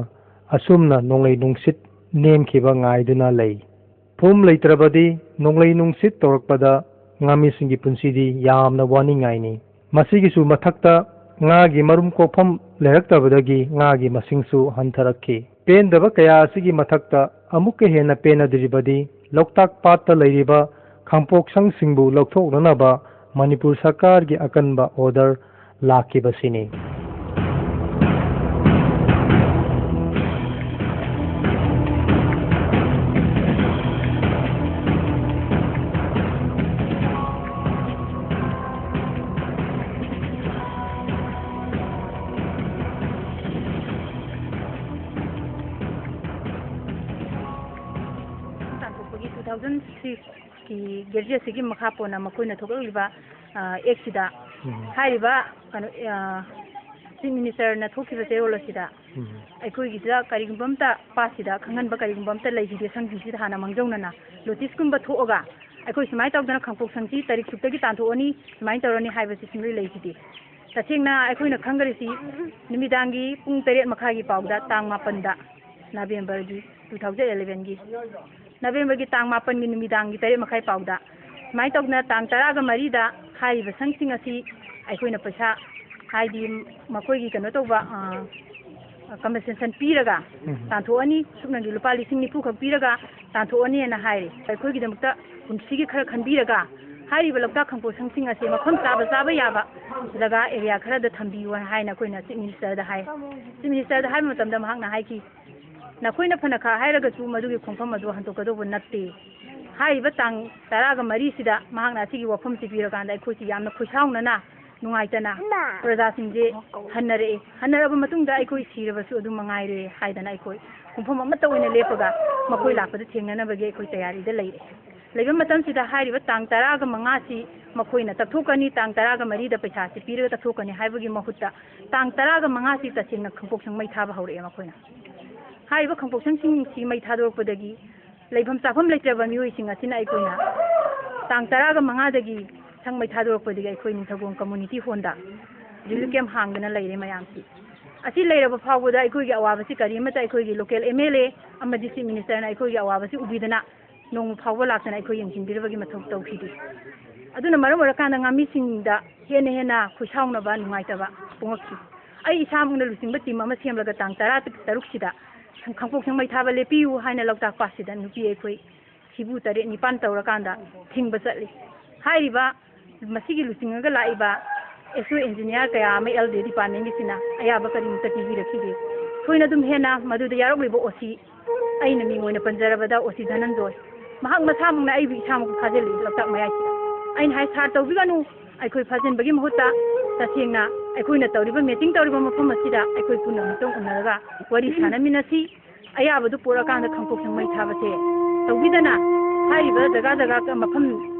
ꯑꯁꯨꯝꯅ ꯅꯣꯡꯂꯩ ꯅꯨꯡꯁꯤꯠ ꯅꯦꯝꯈꯤꯕ ꯉꯥꯏꯗꯨꯅ ꯂꯩ꯫ ꯐꯨꯝ ꯂꯩꯇ꯭ꯔꯕꯗꯤ ꯅꯣꯡꯂꯩ ꯅꯨꯡꯁꯤꯠ ꯇꯧꯔꯛꯄꯗ ꯉꯥꯃꯤꯁꯤꯡꯒꯤ ꯄꯨꯟꯁꯤꯗꯤ ꯌꯥꯝꯅ ꯋꯥꯅꯤꯡꯉꯥꯏꯅꯤ꯫ ꯃꯁꯤꯒꯤꯁꯨ ꯃꯊꯛꯇ ꯉꯥꯒꯤ ꯃꯔꯨꯝ ꯀꯣꯛꯐꯝ ꯂꯩꯔꯛꯇꯕꯗꯒꯤ ꯉꯥꯒꯤ ꯃꯁꯤꯡꯁꯨ ꯍꯟꯊꯔꯛꯈꯤ꯫ ꯄꯦꯟꯗꯕ ꯀꯌꯥ ꯑꯁꯤꯒꯤ ꯃꯊꯛꯇ ꯑꯃꯨꯛꯀ ꯍꯦꯟꯅ ꯄꯦꯟꯅꯗ꯭ꯔꯤꯕꯗꯤ ꯂꯣꯛꯇꯥꯛ ꯄꯥꯠꯇ ꯂꯩꯔꯤꯕ ꯈꯥꯡꯄꯣꯛꯁꯪꯁꯤꯡꯕꯨ ꯂꯧꯊꯣꯛꯅꯅꯕ ꯃꯅꯤꯄꯨꯔ ꯁꯔꯀꯥꯔꯒꯤ ꯑꯀꯟꯕ ꯑꯣꯔꯗꯔ ꯂꯥꯛꯈꯤꯕꯁꯤꯅꯤ꯫ ꯇꯥꯟꯊꯣꯛꯄꯒꯤ two thousand six ꯀꯤ ꯒꯦꯖꯦꯠꯁꯤꯒꯤ ꯃꯈꯥ ꯄꯣꯟꯅ ꯃꯈꯣꯏꯅ ꯊꯣꯛꯂꯛꯂꯤꯕ, ꯑ, ꯑꯦꯛꯁꯤꯗ ꯎꯝ꯫ ꯍꯥꯏꯔꯤꯕ ꯀꯩꯅꯣ, ꯑ, ꯆꯤꯐ ꯃꯤꯅꯤꯁꯇꯔꯅ ꯊꯣꯛꯈꯤꯕ ꯆꯦꯔꯣꯜ ꯑꯁꯤꯗ ꯎꯝ꯫ ꯑꯩꯈꯣꯏꯒꯤꯁꯤꯗ ꯀꯔꯤꯒꯨꯝꯕ ꯑꯝꯇ ꯄꯥꯠꯁꯤꯗ ꯈꯪꯍꯟꯕ ꯀꯔꯤꯒꯨꯝꯕ ꯑꯝꯇ ꯂꯩꯈꯤꯗꯦ꯫ ꯁꯪꯁꯤꯡꯁꯤꯗ ꯍꯥꯟꯅ ꯃꯥꯡꯖꯧꯅꯅ ꯅꯣꯇꯤꯁꯀꯨꯝꯕ ꯊꯣꯛꯑꯒ ꯑꯩꯈꯣꯏ ꯁꯨꯃꯥꯏꯅ ꯇꯧꯗꯅ ꯈꯥꯡꯄꯣꯛ ꯁꯪꯁꯤ ꯇꯥꯔꯤꯛ ꯁꯨꯛꯇꯒꯤ ꯇꯥꯟꯊꯣꯛꯑꯅꯤ, ꯁꯨꯃꯥꯏꯅ ꯇꯧꯔꯅꯤ ꯍꯥꯏꯕꯁꯤ ꯁꯨꯡꯂꯩ ꯂꯩꯈꯤꯗꯦ꯫ ꯇꯁꯦꯡꯅ ꯑꯩꯈꯣꯏꯅ ꯈꯪꯒꯔꯤꯁꯤ ꯅꯨꯃꯤꯗꯥꯡꯒꯤ ꯄꯨꯡ ꯇꯔꯦꯠ ꯃꯈꯥꯏꯒꯤ ꯄꯥꯎꯗ ꯇꯥꯡ ꯃꯥꯄꯟꯗ ꯅꯕꯦꯝꯕꯔꯒꯤ two thousand eleven ꯒꯤ ꯅꯕꯦꯝꯕꯔꯒꯤ ꯇꯥꯡ ꯃꯥꯄꯟꯒꯤ ꯅꯨꯃꯤꯗꯥꯡꯒꯤ ꯇꯔꯦꯠ ꯃꯈꯥꯏ ꯄꯥꯎꯗ ꯁꯨꯃꯥꯏꯅ ꯇꯧꯗꯅ ꯇꯥꯡ ꯇꯔꯥꯒ ꯃꯔꯤꯗ ꯍꯥꯏꯔꯤꯕ ꯁꯪꯁꯤꯡ ꯑꯁꯤ ꯑꯩꯈꯣꯏꯅ ꯄꯩꯁꯥ, ꯍꯥꯏꯗꯤ ꯃꯈꯣꯏꯒꯤ ꯀꯩꯅꯣ ꯇꯧꯕ, ꯑ, ꯀꯝꯄꯦꯟꯁꯦꯁꯟ ꯄꯤꯔꯒ ꯎꯝ꯫ ꯇꯥꯟꯊꯣꯛꯑꯅꯤ, ꯁꯨꯞꯅꯒꯤ ꯂꯨꯄꯥ ꯂꯤꯁꯤꯡ ꯅꯤꯐꯨ ꯈꯛ ꯄꯤꯔꯒ ꯇꯥꯟꯊꯣꯛꯑꯅꯤꯅ ꯍꯥꯏꯔꯤ꯫ ꯑꯩꯈꯣꯏꯒꯤꯗꯃꯛꯇ ꯀꯨꯝꯁꯤꯒꯤ ꯈꯔ ꯈꯟꯕꯤꯔꯒ ꯍꯥꯏꯔꯤꯕ ꯂꯣꯛꯇꯥꯛ ꯈꯪꯄꯣꯛꯁꯪꯁꯤꯡ ꯑꯁꯦ ꯃꯐꯝ ꯆꯥꯕ ꯆꯥꯕ ꯌꯥꯕ ꯖꯒꯥ ꯑꯦꯔꯤꯌꯥ ꯈꯔꯗ ꯊꯝꯕꯤꯌꯨ ꯍꯥꯏꯅ ꯑꯩꯈꯣꯏꯅ ꯆꯤꯐ ꯃꯤꯅꯤꯁꯇꯔꯗ ꯍꯥꯏ꯫ ꯆꯤꯐ ꯃꯤꯅꯤꯁꯇꯔꯗ ꯍꯥꯏꯕ ꯃꯇꯝꯗ ꯃꯍꯥꯛꯅ ꯍꯥꯏꯈꯤ, "ꯅꯈꯣꯏꯅ ꯐꯅ ꯈꯥ ꯍꯥꯏꯔꯒꯁꯨ ꯃꯗꯨꯒꯤ ꯈꯣꯡꯐꯝ ꯑꯗꯨ ꯍꯟꯗꯣꯛꯀꯗꯧꯕ ꯅꯠꯇꯦ"꯫ ꯍꯥꯏꯔꯤꯕ ꯇꯥꯡ ꯇꯔꯥꯒ ꯃꯔꯤꯁꯤꯗ ꯃꯍꯥꯛꯅ ꯑꯁꯤꯒꯤ ꯋꯥꯐꯝꯁꯤ ꯄꯤꯔꯀꯥꯟꯗ ꯑꯩꯈꯣꯏꯁꯤ ꯌꯥꯝꯅ ꯈꯣꯏꯁꯥꯎꯅꯅ ꯅꯨꯡꯉꯥꯏꯇꯅ ꯄ꯭ꯔꯖꯥꯁꯤꯡꯁꯦ ꯍꯟꯅꯔꯛꯑꯦ꯫ ꯍꯟꯅꯔꯛꯑꯕ ꯃꯇꯨꯡꯗ ꯑꯩꯈꯣꯏ ꯁꯤꯔꯕꯁꯨ ꯑꯗꯨꯝ ꯃꯉꯥꯏꯔꯦ ꯍꯥꯏꯗꯅ ꯑꯩꯈꯣꯏ ꯈꯣꯡꯐꯝ ꯑꯃꯠꯇ ꯑꯣꯏꯅ ꯂꯦꯞꯄꯒ ꯃꯈꯣꯏ ꯂꯥꯛꯄꯗ ꯊꯦꯡꯅꯅꯕꯒꯤ ꯑꯩꯈꯣꯏ ꯇꯌꯥꯔꯤꯗ ꯂꯩꯔꯦ꯫ ꯂꯩꯕ ꯃꯇꯝꯁꯤꯗ ꯍꯥꯏꯔꯤꯕ ꯇꯥꯡ ꯇꯔꯥꯒ ꯃꯉꯥꯁꯤ ꯃꯈꯣꯏꯅ ꯇꯛꯊꯣꯛꯀꯅꯤ, ꯇꯥꯡ ꯇꯔꯥꯒ ꯃꯔꯤꯗ ꯄꯩꯁꯥꯁꯤ ꯄꯤꯔꯒ ꯇꯛꯊꯣꯛꯀꯅꯤ ꯍꯥꯏꯕꯒꯤ ꯃꯍꯨꯠꯇ ꯇꯥꯡ ꯇꯔꯥꯒ ꯃꯉꯥꯁꯤ ꯇꯁꯦꯡꯅ ꯈꯪꯄꯣꯛꯁꯪ ꯃꯩ ꯊꯥꯕ ꯍꯧꯔꯛꯑꯦ ꯃꯈꯣꯏꯅ꯫ ꯍꯥꯏꯔꯤꯕ ꯈꯪꯄꯣꯛꯁꯪꯁꯤꯡꯁꯤ ꯃꯩ ꯊꯥꯗꯣꯔꯛꯄꯗꯒꯤ ꯂꯩꯐꯝ ꯆꯥꯐꯝ ꯂꯩꯇ꯭ꯔꯕ ꯃꯤꯑꯣꯏꯁꯤꯡ ꯑꯁꯤꯅ ꯑꯩꯈꯣꯏꯅ ꯇꯥꯡ ꯇꯔꯥꯒ ꯃꯉꯥꯗꯒꯤ ꯁꯪ ꯃꯩ ꯊꯥꯗꯣꯔꯛꯄꯗꯒꯤ ꯑꯩꯈꯣꯏ ꯅꯤꯡꯊꯧꯒꯣꯡ ꯀꯝꯃꯨꯅꯤꯇꯤ ꯍꯣꯜꯗ ꯔꯤꯂꯤꯐ ꯀꯦꯝꯞ ꯍꯥꯡꯗꯅ ꯂꯩꯔꯦ ꯃꯌꯥꯝꯁꯤ꯫ ꯑꯁꯤ ꯂꯩꯔꯕ ꯐꯥꯎꯕꯗ ꯑꯩꯈꯣꯏꯒꯤ ꯑꯋꯥꯕꯁꯤ ꯀꯔꯤꯃꯠꯇ ꯑꯩꯈꯣꯏꯒꯤ ꯂꯣꯀꯦꯜ ꯑꯦꯝ ꯑꯦꯜ ꯑꯦ ꯑꯃꯗꯤ ꯆꯤꯐ ꯃꯤꯅꯤꯁꯇꯔꯅ ꯑꯩꯈꯣꯏꯒꯤ ꯑꯋꯥꯕꯁꯤ ꯎꯕꯤꯗꯅ ꯅꯣꯡꯃ ꯐꯥꯎꯕ ꯂꯥꯛꯇꯅ ꯑꯩꯈꯣꯏ ꯌꯦꯡꯁꯤꯟꯕꯤꯔꯕꯒꯤ ꯃꯊꯧ ꯇꯧꯈꯤꯗꯦ꯫ ꯑꯗꯨꯅ ꯃꯔꯝ ꯑꯣꯏꯔꯀꯥꯟꯗ ꯉꯥꯃꯤꯁꯤꯡꯗ ꯍꯦꯟꯅ ꯍꯦꯟꯅ ꯈꯣꯏꯁꯥꯎꯅꯕ, ꯅꯨꯡꯉꯥꯏꯇꯕ ꯐꯣꯡꯉꯛꯈꯤ꯫ ꯑꯩ ꯏꯁꯥꯃꯛꯅ ꯂꯨꯆꯤꯡꯕ ꯇꯤꯝ ꯑꯃ ꯁꯦꯝꯂꯒ ꯇꯥꯡ ꯇꯔꯥ ꯇꯔꯨꯛꯁꯤꯗ ꯈꯪꯄꯣꯛꯁꯪ ꯃꯩ ꯊꯥꯕ ꯂꯦꯞꯄꯤꯌꯨ ꯍꯥꯏꯅ ꯂꯣꯛꯇꯥꯛ ꯄꯥꯠꯁꯤꯗ ꯅꯨꯄꯤ ꯑꯩꯈꯣꯏ ꯁꯤꯕꯨ ꯇꯔꯦꯠ ꯅꯤꯄꯥꯟ ꯇꯧꯔꯀꯥꯟꯗ ꯊꯤꯡꯕ ꯆꯠꯂꯤ꯫ ꯍꯥꯏꯔꯤꯕ ꯃꯁꯤꯒꯤ ꯂꯨꯆꯤꯡꯉꯒ ꯂꯥꯛꯏꯕ ꯑꯦꯁ ꯑꯣ ꯏꯟꯖꯤꯅꯤꯌꯥꯔ ꯀꯌꯥ ꯑꯃ ꯑꯦꯜ ꯗꯤ ꯗꯤꯄꯥꯔꯠꯃꯦꯟꯒꯤꯁꯤꯅ ꯑꯌꯥꯕ ꯀꯔꯤꯃꯇ ꯄꯤꯕꯤꯔꯛꯈꯤꯗꯦ꯫ ꯊꯣꯏꯅ ꯑꯗꯨꯝ ꯍꯦꯟꯅ ꯃꯗꯨꯗ ꯌꯥꯎꯔꯛꯂꯤꯕ ꯑꯣ ꯁꯤ, ꯑꯩꯅ ꯃꯤꯡ ꯑꯣꯏꯅ ꯄꯟꯖꯔꯕꯗ ꯑꯣ ꯁꯤ ꯙꯅꯟꯖꯣꯏ, ꯃꯍꯥꯛ ꯃꯁꯥꯃꯛꯅ ꯑꯩꯕꯨ ꯏꯁꯥꯃꯛꯄꯨ ꯐꯥꯖꯤꯜꯂꯤ ꯂꯣꯛꯇꯥꯛ ꯃꯌꯥꯏꯁꯤꯗ꯫ ꯑꯩꯅ ꯍꯥꯏ, "ꯁꯥꯔ, ꯇꯧꯕꯤꯒꯅꯨ, ꯑꯩꯈꯣꯏ ꯐꯥꯖꯤꯟꯕꯒꯤ ꯃꯍꯨꯠꯇ ꯇꯁꯦꯡꯅ ꯑꯩꯈꯣꯏꯅ ꯇꯧꯔꯤꯕ, ꯃꯤꯇꯤꯡ ꯇꯧꯔꯤꯕ ꯃꯐꯝ ꯑꯁꯤꯗ ꯑꯩꯈꯣꯏ ꯄꯨꯟꯅ ꯑꯃꯨꯛꯇꯪ ꯎꯅꯔꯒ ꯋꯥꯔꯤ ꯁꯥꯟꯅꯃꯤꯟꯅꯁꯤ꯫ ꯑꯌꯥꯕꯗꯨ ꯄꯨꯔꯛꯑꯀꯥꯟꯗ ꯈꯪꯄꯣꯛꯁꯪ ꯃꯩ ꯊꯥꯕꯁꯦ ꯇꯧꯕꯤꯗꯅ ꯍꯥꯏꯔꯤꯕ ꯖꯒꯥ ꯖꯒꯥ ꯃꯐꯝ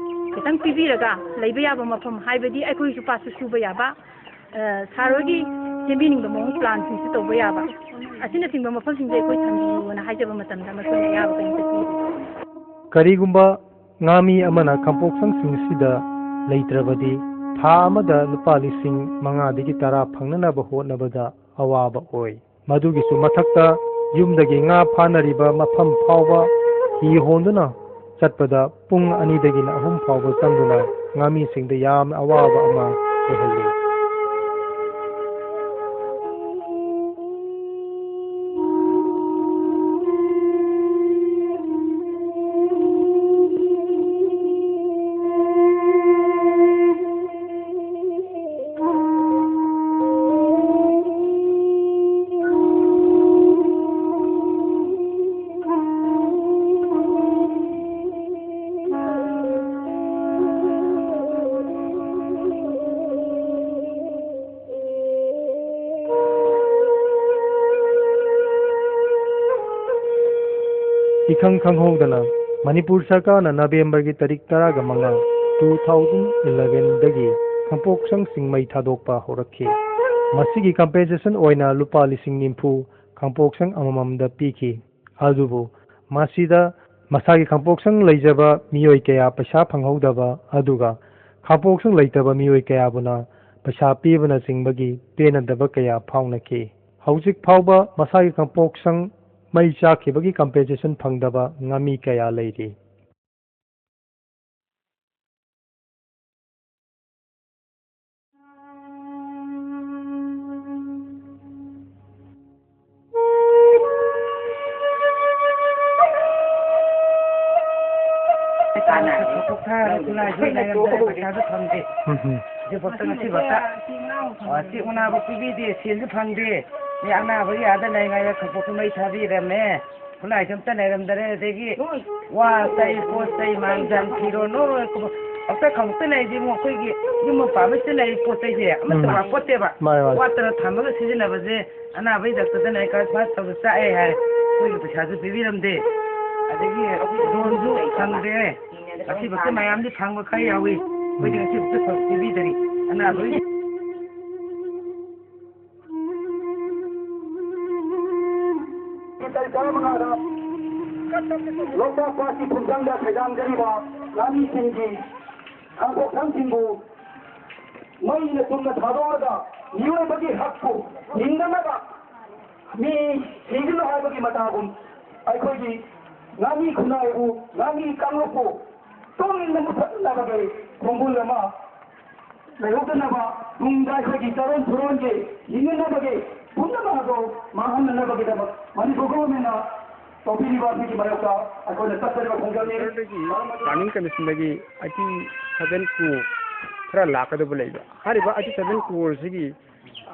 ꯈꯤꯇꯪ ꯄꯤꯕꯤꯔꯒ ꯂꯩꯕ ꯌꯥꯕ ꯃꯐꯝ, ꯍꯥꯏꯕꯗꯤ ꯑꯩꯈꯣꯏꯁꯨ ꯄꯥꯠꯁꯨ ꯁꯨꯕ ꯌꯥꯕ, ꯑ, ꯁꯥꯔ ꯍꯣꯏꯒꯤ ꯁꯦꯝꯕꯤꯅꯤꯡꯕ ꯃꯑꯣꯡ ꯄ꯭ꯂꯥꯟꯁꯤꯡꯁꯨ ꯇꯧꯕ ꯌꯥꯕ, ꯑꯁꯤꯅꯆꯤꯡꯕ ꯃꯐꯝꯁꯤꯡꯁꯦ ꯑꯩꯈꯣꯏ ꯊꯝꯕꯤꯌꯨꯅ ꯍꯥꯏꯖꯕ ꯃꯇꯝꯗ ꯃꯈꯣꯏꯅ ꯑꯌꯥꯕ ꯀꯔꯤꯝꯇ ꯄꯤꯗꯦ"꯫ ꯀꯔꯤꯒꯨꯝꯕ ꯉꯥꯃꯤ ꯑꯃꯅ ꯈꯪꯄꯣꯛꯁꯪꯁꯤꯡꯁꯤꯗ ꯂꯩꯇ꯭ꯔꯕꯗꯤ ꯊꯥ ꯑꯃꯗ ꯂꯨꯄꯥ ꯂꯤꯁꯤꯡ ꯃꯉꯥꯗꯒꯤ ꯇꯔꯥ ꯐꯪꯅꯅꯕ ꯍꯣꯠꯅꯕꯗ ꯑꯋꯥꯕ ꯑꯣꯏ꯫ ꯃꯗꯨꯒꯤꯁꯨ ꯃꯊꯛꯇ ꯌꯨꯝꯗꯒꯤ ꯉꯥ ꯐꯥꯅꯔꯤꯕ ꯃꯐꯝ ꯐꯥꯎꯕ ꯍꯤ ꯍꯣꯟꯗꯨꯅ ꯆꯠꯄꯗ ꯄꯨꯡ ꯑꯅꯤꯗꯒꯤꯅ ꯑꯍꯨꯝ ꯐꯥꯎꯕ ꯆꯪꯗꯨꯅ ꯉꯥꯃꯤꯁꯤꯡꯗ ꯌꯥꯝꯅ ꯑꯋꯥꯕ ꯑꯃ ꯑꯣꯏꯍꯜꯂꯤ꯫ ꯏꯈꯪ ꯈꯪꯍꯧꯗꯅ ꯃꯅꯤꯄꯨꯔ ꯁꯔꯀꯥꯔꯅ ꯅꯕꯦꯝꯕꯔꯒꯤ ꯇꯥꯔꯤꯛ ꯇꯔꯥꯒ ꯃꯉꯥ, two thousand elevenꯗꯒꯤ ꯈꯥꯡꯄꯣꯛꯁꯪꯁꯤꯡ ꯃꯩ ꯊꯥꯗꯣꯛꯄ ꯍꯧꯔꯛꯈꯤ꯫ ꯃꯁꯤꯒꯤ compensation ꯑꯣꯏꯅ ꯂꯨꯄꯥ ꯂꯤꯁꯤꯡ ꯅꯤꯐꯨ ꯈꯥꯡꯄꯣꯛꯁꯪ ꯑꯃꯃꯝꯗ ꯄꯤꯈꯤ꯫ ꯑꯗꯨꯕꯨ ꯃꯁꯤꯗ ꯃꯁꯥꯒꯤ ꯈꯥꯡꯄꯣꯛꯁꯪ ꯂꯩꯖꯕ ꯃꯤꯑꯣꯏ ꯀꯌꯥ ꯄꯩꯁꯥ ꯐꯪꯍꯧꯗꯕ, ꯑꯗꯨꯒ ꯈꯥꯡꯄꯣꯛꯁꯪ ꯂꯩꯇꯕ ꯃꯤꯑꯣꯏ ꯀꯌꯥꯕꯨꯅ ꯄꯩꯁꯥ ꯄꯤꯕꯅꯆꯤꯡꯕꯒꯤ ꯄꯦꯟꯅꯗꯕ ꯀꯌꯥ ꯐꯥꯎꯅꯈꯤ꯫ ꯍꯧꯖꯤꯛ ꯐꯥꯎꯕ ꯃꯁꯥꯒꯤ ꯈꯥꯡꯄꯣꯛꯁꯪ ꯃꯩ ꯆꯥꯛꯈꯤꯕꯒꯤ compensation ꯐꯪꯗꯕ ꯉꯥꯃꯤ ꯀꯌꯥ ꯂꯩꯔꯤ꯫ ꯈꯨꯠꯂꯥꯏꯁꯨ ꯂꯩꯔꯝꯗꯔꯦ, ꯄꯩꯁꯥꯁꯨ ꯐꯪꯗꯦ꯫ ꯎꯝ, ꯎꯝ꯫ ꯍꯧꯖꯤꯛꯐꯥꯎꯗ, ꯉꯁꯤꯐꯥꯎꯗ, ꯑ, ꯆꯦꯛ ꯃꯅꯥꯕꯨ ꯄꯤꯕꯤꯗꯦ, ꯁꯦꯜꯁꯨ ꯐꯪꯗꯦ꯫ ꯃꯤ ꯑꯅꯥꯕꯒꯤ ꯑꯥꯗ ꯂꯩꯉꯥꯏꯗ ꯈꯥꯡꯄꯣꯛꯁꯪ ꯃꯩ ꯊꯥꯕꯤꯔꯝꯃꯦ꯫ ꯈꯨꯠꯂꯥꯏꯁꯨ ꯑꯝꯇ ꯂꯩꯔꯝꯗꯔꯦ꯫ ꯑꯗꯒꯤ ꯋꯥ ꯆꯩ, ꯄꯣꯠ ꯆꯩ, ꯃꯥꯡꯖꯟ, ꯐꯤꯔꯣꯟ ꯂꯣꯏ ꯈꯨꯕ-, ꯑꯝꯇ ꯈꯥꯡꯄꯣꯛꯇ ꯂꯩꯔꯗꯤ ꯑꯃꯨꯛ ꯑꯩꯈꯣꯏꯒꯤ ꯌꯨꯝ ꯑꯃ ꯄꯥꯟꯕꯁꯤꯗ ꯂꯩꯔꯤ ꯄꯣꯠ ꯆꯩꯁꯦ ꯑꯃꯠꯇ ꯎꯝ꯫ ꯋꯥꯄꯣꯠꯇꯦꯕ꯫ ꯃꯥꯅꯦ, ꯃꯥꯅꯦ꯫ ꯋꯥꯠꯇꯅ ꯊꯝꯃꯒ ꯁꯤꯖꯤꯟꯅꯕꯁꯦ ꯑꯅꯥꯕ ꯍꯤꯗꯥꯛꯇꯗꯅ ꯑꯩ ꯈꯔ ꯐꯥꯁ ꯇꯧꯗ ꯆꯥꯛꯑꯦ ꯍꯥꯏ꯫ ꯑꯩꯈꯣꯏꯒꯤ ꯄꯩꯁꯥꯁꯨ ꯄꯤꯕꯤꯔꯝꯗꯦ꯫ ꯑꯗꯒꯤ ꯂꯣꯟꯁꯨ ꯐꯪꯗꯦ꯫ ꯉꯁꯤꯐꯥꯎꯗ ꯃꯌꯥꯝꯗꯤ ꯐꯪꯕ ꯈꯔ ꯌꯥꯎꯏ꯫ ꯑꯩꯈꯣꯏꯗꯤ ꯉꯁꯤꯐꯥꯎꯗ ꯐꯪ-, ꯄꯤꯕꯤꯗꯔꯤ꯫ ꯑꯅꯥꯕꯒꯤ ꯇꯥꯔꯤꯛ ꯇꯔꯥꯃꯉꯥꯗ ꯂꯣꯛꯇꯥꯛ ꯄꯥꯠꯀꯤ ꯈꯣꯡꯖꯪꯗ ꯊꯩꯗꯥꯡꯖꯔꯤꯕ ꯉꯥꯃꯤꯁꯤꯡꯒꯤ ꯈꯥꯡꯄꯣꯛꯁꯪꯁꯤꯡꯕꯨ ꯃꯩꯅ ꯆꯨꯝꯅ ꯊꯥꯗꯣꯛꯂꯒ ꯃꯤꯑꯣꯏꯕꯒꯤ ꯍꯛꯄꯨ ꯍꯤꯡꯅꯅꯕ ꯃꯤ ꯁꯤꯒꯅꯨ ꯍꯥꯏꯕꯒꯤ ꯃꯇꯥꯒꯨꯝ ꯑꯩꯈꯣꯏꯒꯤ ꯉꯥꯃꯤ ꯈꯨꯟꯅꯥꯏꯕꯨ, ꯉꯥꯃꯤ ꯀꯥꯡꯂꯨꯞꯄꯨ ꯇꯨꯝꯅ ꯃꯨꯊꯠꯅꯕꯒꯤ ꯈꯣꯡꯒꯨꯜ ꯑꯃ ꯂꯩꯍꯧꯗꯅꯕ, ꯇꯨꯡꯗ ꯑꯩꯈꯣꯏꯒꯤ ꯆꯥꯔꯣꯟ ꯁꯨꯔꯣꯟꯒꯤ ꯍꯤꯡꯅꯅꯕꯒꯤ ꯄꯨꯝꯅꯃꯛ ꯑꯗꯨ ꯃꯥꯡꯍꯟꯅꯅꯕꯒꯤꯗꯃꯛ ꯃꯅꯤꯄꯨꯔ ꯒꯣꯚꯔꯟꯃꯦꯟꯅ ꯇꯧꯕꯤꯔꯤꯕ ꯑꯁꯤꯒꯤ ꯃꯥꯌꯣꯛꯇ ꯑꯩꯈꯣꯏꯅ ꯆꯠꯆꯔꯤꯕ ꯈꯣꯡꯖꯪꯅꯤ꯫ ꯁꯦꯟꯇꯔꯗꯒꯤ planning commissionꯗꯒꯤ eighty seven crore ꯈꯔ ꯂꯥꯛꯀꯗꯕ ꯂꯩꯕ꯫ ꯍꯥꯏꯔꯤꯕ eighty seven crore ꯁꯤꯒꯤ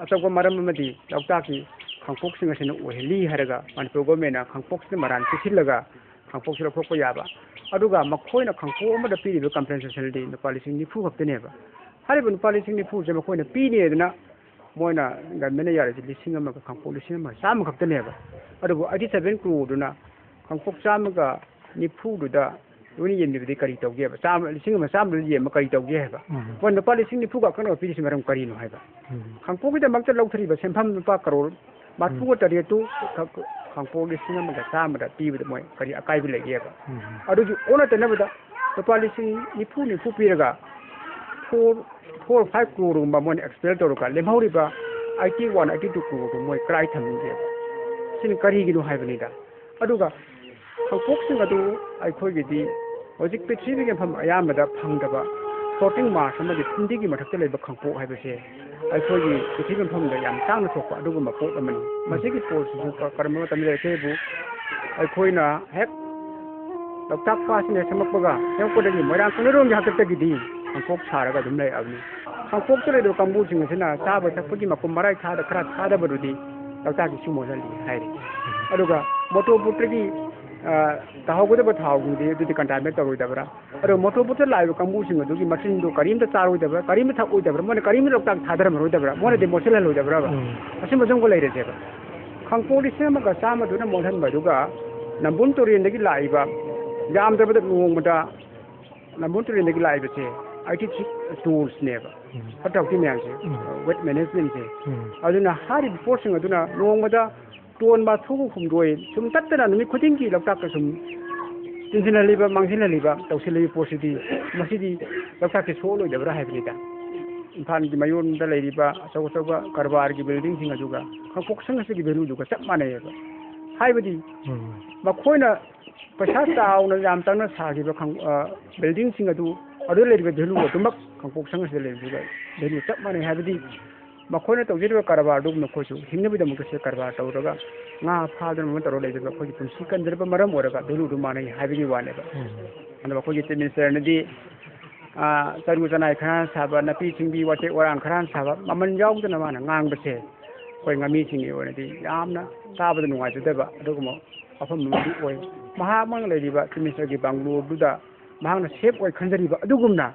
ꯑꯆꯧꯕ ꯃꯔꯝ ꯑꯃꯗꯤ ꯂꯣꯛꯇꯥꯛꯀꯤ ꯈꯥꯡꯄꯣꯛꯁꯤꯡ ꯑꯁꯤꯅ ꯑꯣꯏꯍꯜꯂꯤ ꯍꯥꯏꯔꯒ ꯃꯅꯤꯄꯨꯔ ꯒꯣꯚꯔꯟꯃꯦꯟꯅ ꯈꯥꯡꯄꯣꯛꯁꯤꯗ ꯃꯔꯥꯟ ꯄꯤꯁꯤꯜꯂꯒ ꯈꯥꯡꯄꯣꯛꯁꯤ ꯂꯧꯊꯣꯛꯄ ꯌꯥꯕ꯫ ꯑꯗꯨꯒ ꯃꯈꯣꯏꯅ ꯈꯥꯡꯄꯣꯛ ꯑꯃꯗ ꯄꯤꯔꯤꯕ compensationꯗꯤ ꯂꯨꯄꯥ ꯂꯤꯁꯤꯡ ꯅꯤꯐꯨ ꯈꯛꯇꯅꯦꯕ꯫ ꯍꯥꯏꯔꯤꯕ ꯂꯨꯄꯥ ꯂꯤꯁꯤꯡ ꯅꯤꯐꯨꯁꯦ ꯃꯈꯣꯏꯅ ꯄꯤꯅꯦꯗꯅ ꯃꯣꯏꯅ ꯒꯚꯔꯟꯃꯦꯟꯅ ꯌꯥꯔꯤꯁꯦ ꯂꯤꯁꯤꯡ ꯑꯃꯒ ꯈꯥꯡꯄꯣꯛ ꯂꯤꯁꯤꯡ ꯑꯃ ꯆꯥꯝꯃ ꯈꯛꯇꯅꯦꯕ꯫ ꯑꯗꯨꯕꯨ eighty seven crore ꯗꯨꯅ ꯈꯥꯡꯄꯣꯛ ꯆꯥꯝꯃꯒ ꯅꯤꯐꯨꯗꯨꯗ ꯂꯣꯏꯅ ꯌꯦꯟꯕꯤꯕꯗꯤ ꯀꯔꯤ ꯇꯧꯒꯦ ꯍꯥꯏꯕ? ꯆꯥꯝꯃ, ꯂꯤꯁꯤꯡ ꯑꯃ ꯆꯥꯝꯃꯗꯨꯗ ꯌꯦꯟꯕ ꯀꯔꯤ ꯇꯧꯒꯦ ꯍꯥꯏꯕ? ꯎꯝ꯫ ꯃꯣꯏ ꯂꯨꯄꯥ ꯂꯤꯁꯤꯡ ꯅꯤꯐꯨ ꯈꯛꯇꯪ ꯄꯤꯔꯤꯁꯤ ꯃꯔꯝ ꯀꯔꯤꯅꯣ ꯍꯥꯏꯕ? ꯎꯝ꯫ ꯈꯥꯡꯄꯣꯛꯀꯤꯗꯃꯛꯇ ꯂꯧꯊꯔꯤꯕ ꯁꯦꯟꯐꯝ ꯂꯨꯄꯥ ꯀꯔꯣꯔ ꯃꯔꯤꯐꯨꯒ ꯇꯔꯦꯠꯇꯨ ꯈ-, ꯈ-, ꯈꯥꯡꯄꯣꯛ ꯂꯤꯁꯤꯡ ꯑꯃꯒ ꯆꯥꯝꯃꯗ ꯄꯤꯕꯗ ꯃꯣꯏ ꯀꯔꯤ ꯑꯀꯥꯏꯕ ꯂꯩꯒꯦꯕ? ꯎꯝ꯫ ꯑꯗꯨꯒꯤ ꯑꯣꯟꯅ ꯇꯩꯅꯕꯗ ꯂꯨꯄꯥ ꯂꯤꯁꯤꯡ ꯅꯤꯐꯨ, ꯅꯤꯐꯨ ꯄꯤꯔꯒ four, four, five crore ꯒꯨꯝꯕ ꯃꯣꯏꯅ expel ꯇꯧꯔꯒ ꯂꯦꯝꯍꯧꯔꯤꯕ eighty one, eighty two crore ꯗꯨ ꯃꯣꯏ ꯀꯔꯥꯏ ꯊꯝꯒꯦꯕ? ꯁꯤꯅ ꯀꯔꯤꯒꯤꯅꯣ ꯍꯥꯏꯕꯅꯤꯗ꯫ ꯑꯗꯨꯒ ꯈꯥꯡꯄꯣꯛꯁꯤꯡ ꯑꯗꯨ ꯑꯩꯈꯣꯏꯒꯤꯗꯤ ꯍꯧꯖꯤꯛ ꯄ꯭ꯔꯤꯊꯤꯕꯤꯒꯤ ꯃꯐꯝ ꯑꯌꯥꯝꯕꯗ ꯐꯪꯗꯕ floating mass ꯑꯃꯗꯤ ꯐꯨꯝꯗꯤꯒꯤ ꯃꯊꯛꯇ ꯂꯩꯕ ꯈꯥꯡꯄꯣꯛ ꯍꯥꯏꯕꯁꯦ ꯑꯩꯈꯣꯏꯒꯤ ꯄ꯭ꯔꯤꯊꯤꯕꯤ ꯃꯐꯝꯗ ꯌꯥꯝ ꯇꯥꯡꯅ ꯊꯣꯛꯄ ꯑꯗꯨꯒꯨꯝꯕ ꯄꯣꯠ ꯑꯃꯅꯤ꯫ ꯃꯁꯤꯒꯤ ꯄꯣꯠꯁꯤꯁꯨ ꯀ-, ꯀꯔꯝꯕ ꯃꯇꯝꯗ ꯂꯩꯔꯛꯀꯦ ꯍꯥꯏꯕꯨ, ꯑꯩꯈꯣꯏꯅ ꯍꯦꯛ ꯂꯣꯛꯇꯥꯛ ꯄꯥꯠꯁꯤꯅ ꯍꯦꯛ ꯁꯦꯝꯃꯛꯄꯒ, ꯁꯦꯝꯃꯛꯄꯗꯒꯤ ꯃꯣꯏꯔꯥꯡ ꯀꯪꯂꯩꯔꯣꯡꯒꯤ ꯍꯥꯛꯇꯛꯇꯒꯤꯗꯤ ꯈꯥꯡꯄꯣꯛ ꯁꯥꯔꯒ ꯑꯗꯨꯝ ꯂꯩꯔꯛꯑꯕꯅꯤ꯫ ꯈꯥꯡꯄꯣꯛꯇ ꯂꯩꯔꯤꯕ ꯀꯥꯡꯕꯨꯁꯤꯡ ꯑꯁꯤꯅ ꯆꯥꯕ ꯊꯛꯄꯒꯤ ꯃꯄꯨꯝ ꯃꯔꯥꯏ ꯊꯥꯗ ꯈꯔ ꯊꯥꯗꯕꯗꯨꯗꯤ ꯂꯣꯛꯇꯥꯛꯀꯤ ꯏꯁꯤꯡ ꯃꯣꯠꯍꯜꯂꯤ ꯍꯥꯏꯔꯤ꯫ ꯑꯗꯨꯒ ꯃꯣꯇꯣꯔꯕꯣꯠꯇꯒꯤ, ꯑ, ꯇꯥꯍꯧꯒꯗꯕ ꯊꯥꯎꯁꯤꯡꯗꯤ ꯑꯗꯨꯗꯤ contaminate ꯇꯧꯔꯣꯏꯗꯕ꯭ꯔꯥ? ꯑꯗꯣ ꯃꯣꯇꯣꯔꯕꯣꯠꯇ ꯂꯥꯛꯏꯕ ꯀꯥꯡꯕꯨꯁꯤꯡ ꯑꯗꯨꯒꯤ ꯃꯆꯤꯟꯗꯣ ꯀꯔꯤꯝꯇ ꯆꯥꯔꯣꯏꯗꯕ꯭ꯔꯥ, ꯀꯔꯤꯝꯇ ꯊꯛꯑꯣꯏꯗꯕ꯭ꯔꯥ, ꯃꯣꯏꯅ ꯀꯔꯤꯝꯇ ꯂꯣꯛꯇꯥꯛ ꯊꯥꯗꯔꯝꯃꯔꯣꯏꯗꯕ꯭ꯔꯥ, ꯃꯣꯏꯅꯗꯤ ꯃꯣꯠꯁꯤꯜꯍꯜꯂꯣꯏꯗꯕ꯭ꯔꯕ? ꯎꯝ꯫ ꯑꯁꯤꯃꯁꯨ ꯑꯃꯨꯛꯀ ꯂꯩꯔꯁꯦꯕ꯫ ꯈꯥꯡꯄꯣꯛ ꯂꯤꯁꯤꯡ ꯑꯃꯒ ꯆꯥꯝꯃꯗꯨꯅ ꯃꯣꯠꯍꯟꯕꯗꯨꯒ ꯅꯝꯕꯨꯜ ꯇꯨꯔꯦꯟꯗꯒꯤ ꯂꯥꯛꯏꯕ, ꯌꯥꯝꯗ꯭ꯔꯕꯗ ꯅꯣꯡꯃꯗ ꯅꯝꯕꯨꯜ ꯇꯨꯔꯦꯟꯗꯒꯤ ꯂꯥꯛꯏꯕꯁꯦ eighty six tons ꯅꯦꯕ꯫ ꯎꯝ꯫ ꯐꯠꯇ ꯍꯥꯎꯊꯤ ꯃꯌꯥꯝꯁꯦ, ꯎꯝ꯫ Waste management ꯁꯦ꯫ ꯎꯝ꯫ ꯑꯗꯨꯅ ꯍꯥꯏꯔꯤꯕ ꯄꯣꯠꯁꯤꯡ ꯑꯗꯨꯅ ꯅꯣꯡꯃꯗ ꯇꯣꯟ ꯃꯔꯤꯐꯨ ꯍꯨꯝꯗꯣꯏ ꯁꯨꯝ ꯇꯠꯇꯅ ꯅꯨꯃꯤꯠ ꯈꯨꯗꯤꯡꯒꯤ ꯂꯣꯛꯇꯥꯛꯇ ꯁꯨꯝ ꯆꯤꯟꯁꯤꯜꯍꯜꯂꯤꯕ, ꯃꯥꯡꯁꯤꯜꯍꯜꯂꯤꯕ, ꯇꯧꯁꯤꯜꯂꯤꯕ ꯄꯣꯠꯁꯤꯗꯤ, ꯃꯁꯤꯗꯤ ꯂꯣꯛꯇꯥꯛꯁꯤ ꯁꯣꯛꯑꯣꯏꯗꯕ꯭ꯔꯥ ꯍꯥꯏꯕꯅꯤꯗ꯫ ꯏꯝꯐꯥꯜꯒꯤ ꯃꯌꯣꯟꯗ ꯂꯩꯔꯤꯕ ꯑꯆꯧ ꯑꯆꯧꯕ ꯀꯔꯕꯥꯔꯒꯤ building ꯁꯤꯡ ꯑꯗꯨꯒ ꯈꯥꯡꯄꯣꯛ ꯁꯪ ꯑꯁꯤꯒꯤ value ꯗꯨꯒ ꯆꯞ ꯃꯥꯟꯅꯩꯌꯦꯕ꯫ ꯍꯥꯏꯕꯗꯤ ꯎꯝ꯫ ꯃꯈꯣꯏꯅ ꯄꯩꯁꯥ ꯆꯥꯎꯅ ꯌꯥꯝ ꯆꯪꯅ ꯁꯥꯈꯤꯕ ꯈꯪ-, ꯑ, building ꯁꯤꯡ ꯑꯗꯨ, ꯑꯗꯨꯗ ꯂꯩꯔꯤꯕ value ꯑꯗꯨꯃꯛ ꯈꯥꯡꯄꯣꯛ ꯁꯪ ꯑꯁꯤꯗ ꯂꯩꯔꯤꯕꯗꯨꯒ value ꯆꯞ ꯃꯥꯟꯅꯩ꯫ ꯍꯥꯏꯕꯗꯤ ꯃꯈꯣꯏꯅ ꯇꯧꯖꯔꯤꯕ ꯀꯔꯕꯥꯔꯗꯨ ꯃꯈꯣꯏꯁꯨ ꯍꯤꯡꯅꯕꯒꯤꯗꯃꯛꯇ ꯁꯤꯗ ꯀꯔꯕꯥꯔ ꯇꯧꯔꯒ ꯉꯥ ꯐꯥꯗꯅ ꯑꯃ ꯇꯧꯔꯒ ꯂꯩꯖꯕ ꯑꯩꯈꯣꯏꯒꯤ ꯄꯨꯟꯁꯤ ꯀꯟꯖꯔꯕ ꯃꯔꯝ ꯑꯣꯏꯔꯒ value ꯗꯨ ꯃꯥꯟꯅꯩ ꯍꯥꯏꯕꯒꯤ ꯋꯥꯅꯦꯕ꯫ ꯎꯝ꯫ ꯑꯗꯨꯒ ꯑꯩꯈꯣꯏꯒꯤ Chief Minister ꯅꯗꯤ, ꯑ, ꯆꯔꯨ ꯆꯅꯥꯏ ꯈꯔ ꯁꯥꯕ, ꯅꯥꯄꯤ ꯁꯤꯡꯕꯤ, ꯋꯥꯇꯦꯛ ꯋꯥꯔꯥꯡ ꯈꯔ ꯁꯥꯕ, ꯃꯃꯜ ꯌꯥꯎꯗꯅ ꯃꯥꯅ ꯉꯥꯡꯕꯁꯦ ꯑꯩꯈꯣꯏ ꯉꯥꯃꯤꯁꯤꯡꯒꯤ ꯑꯣꯏꯅꯗꯤ ꯌꯥꯝꯅ ꯇꯥꯕꯗ ꯅꯨꯡꯉꯥꯏꯖꯗꯕ ꯑꯗꯨꯒꯨꯝꯕ ꯋꯥꯐꯝ ꯑꯃꯗꯤ ꯑꯣꯏ꯫ ꯃꯍꯥꯛꯃꯛꯅ ꯂꯩꯔꯤꯕ Chief Minister ꯒꯤ bungalow ꯗꯨꯗ ꯃꯍꯥꯛꯅ safe ꯑꯣꯏ ꯈꯟꯖꯔꯤꯕ ꯑꯗꯨꯒꯨꯝꯅ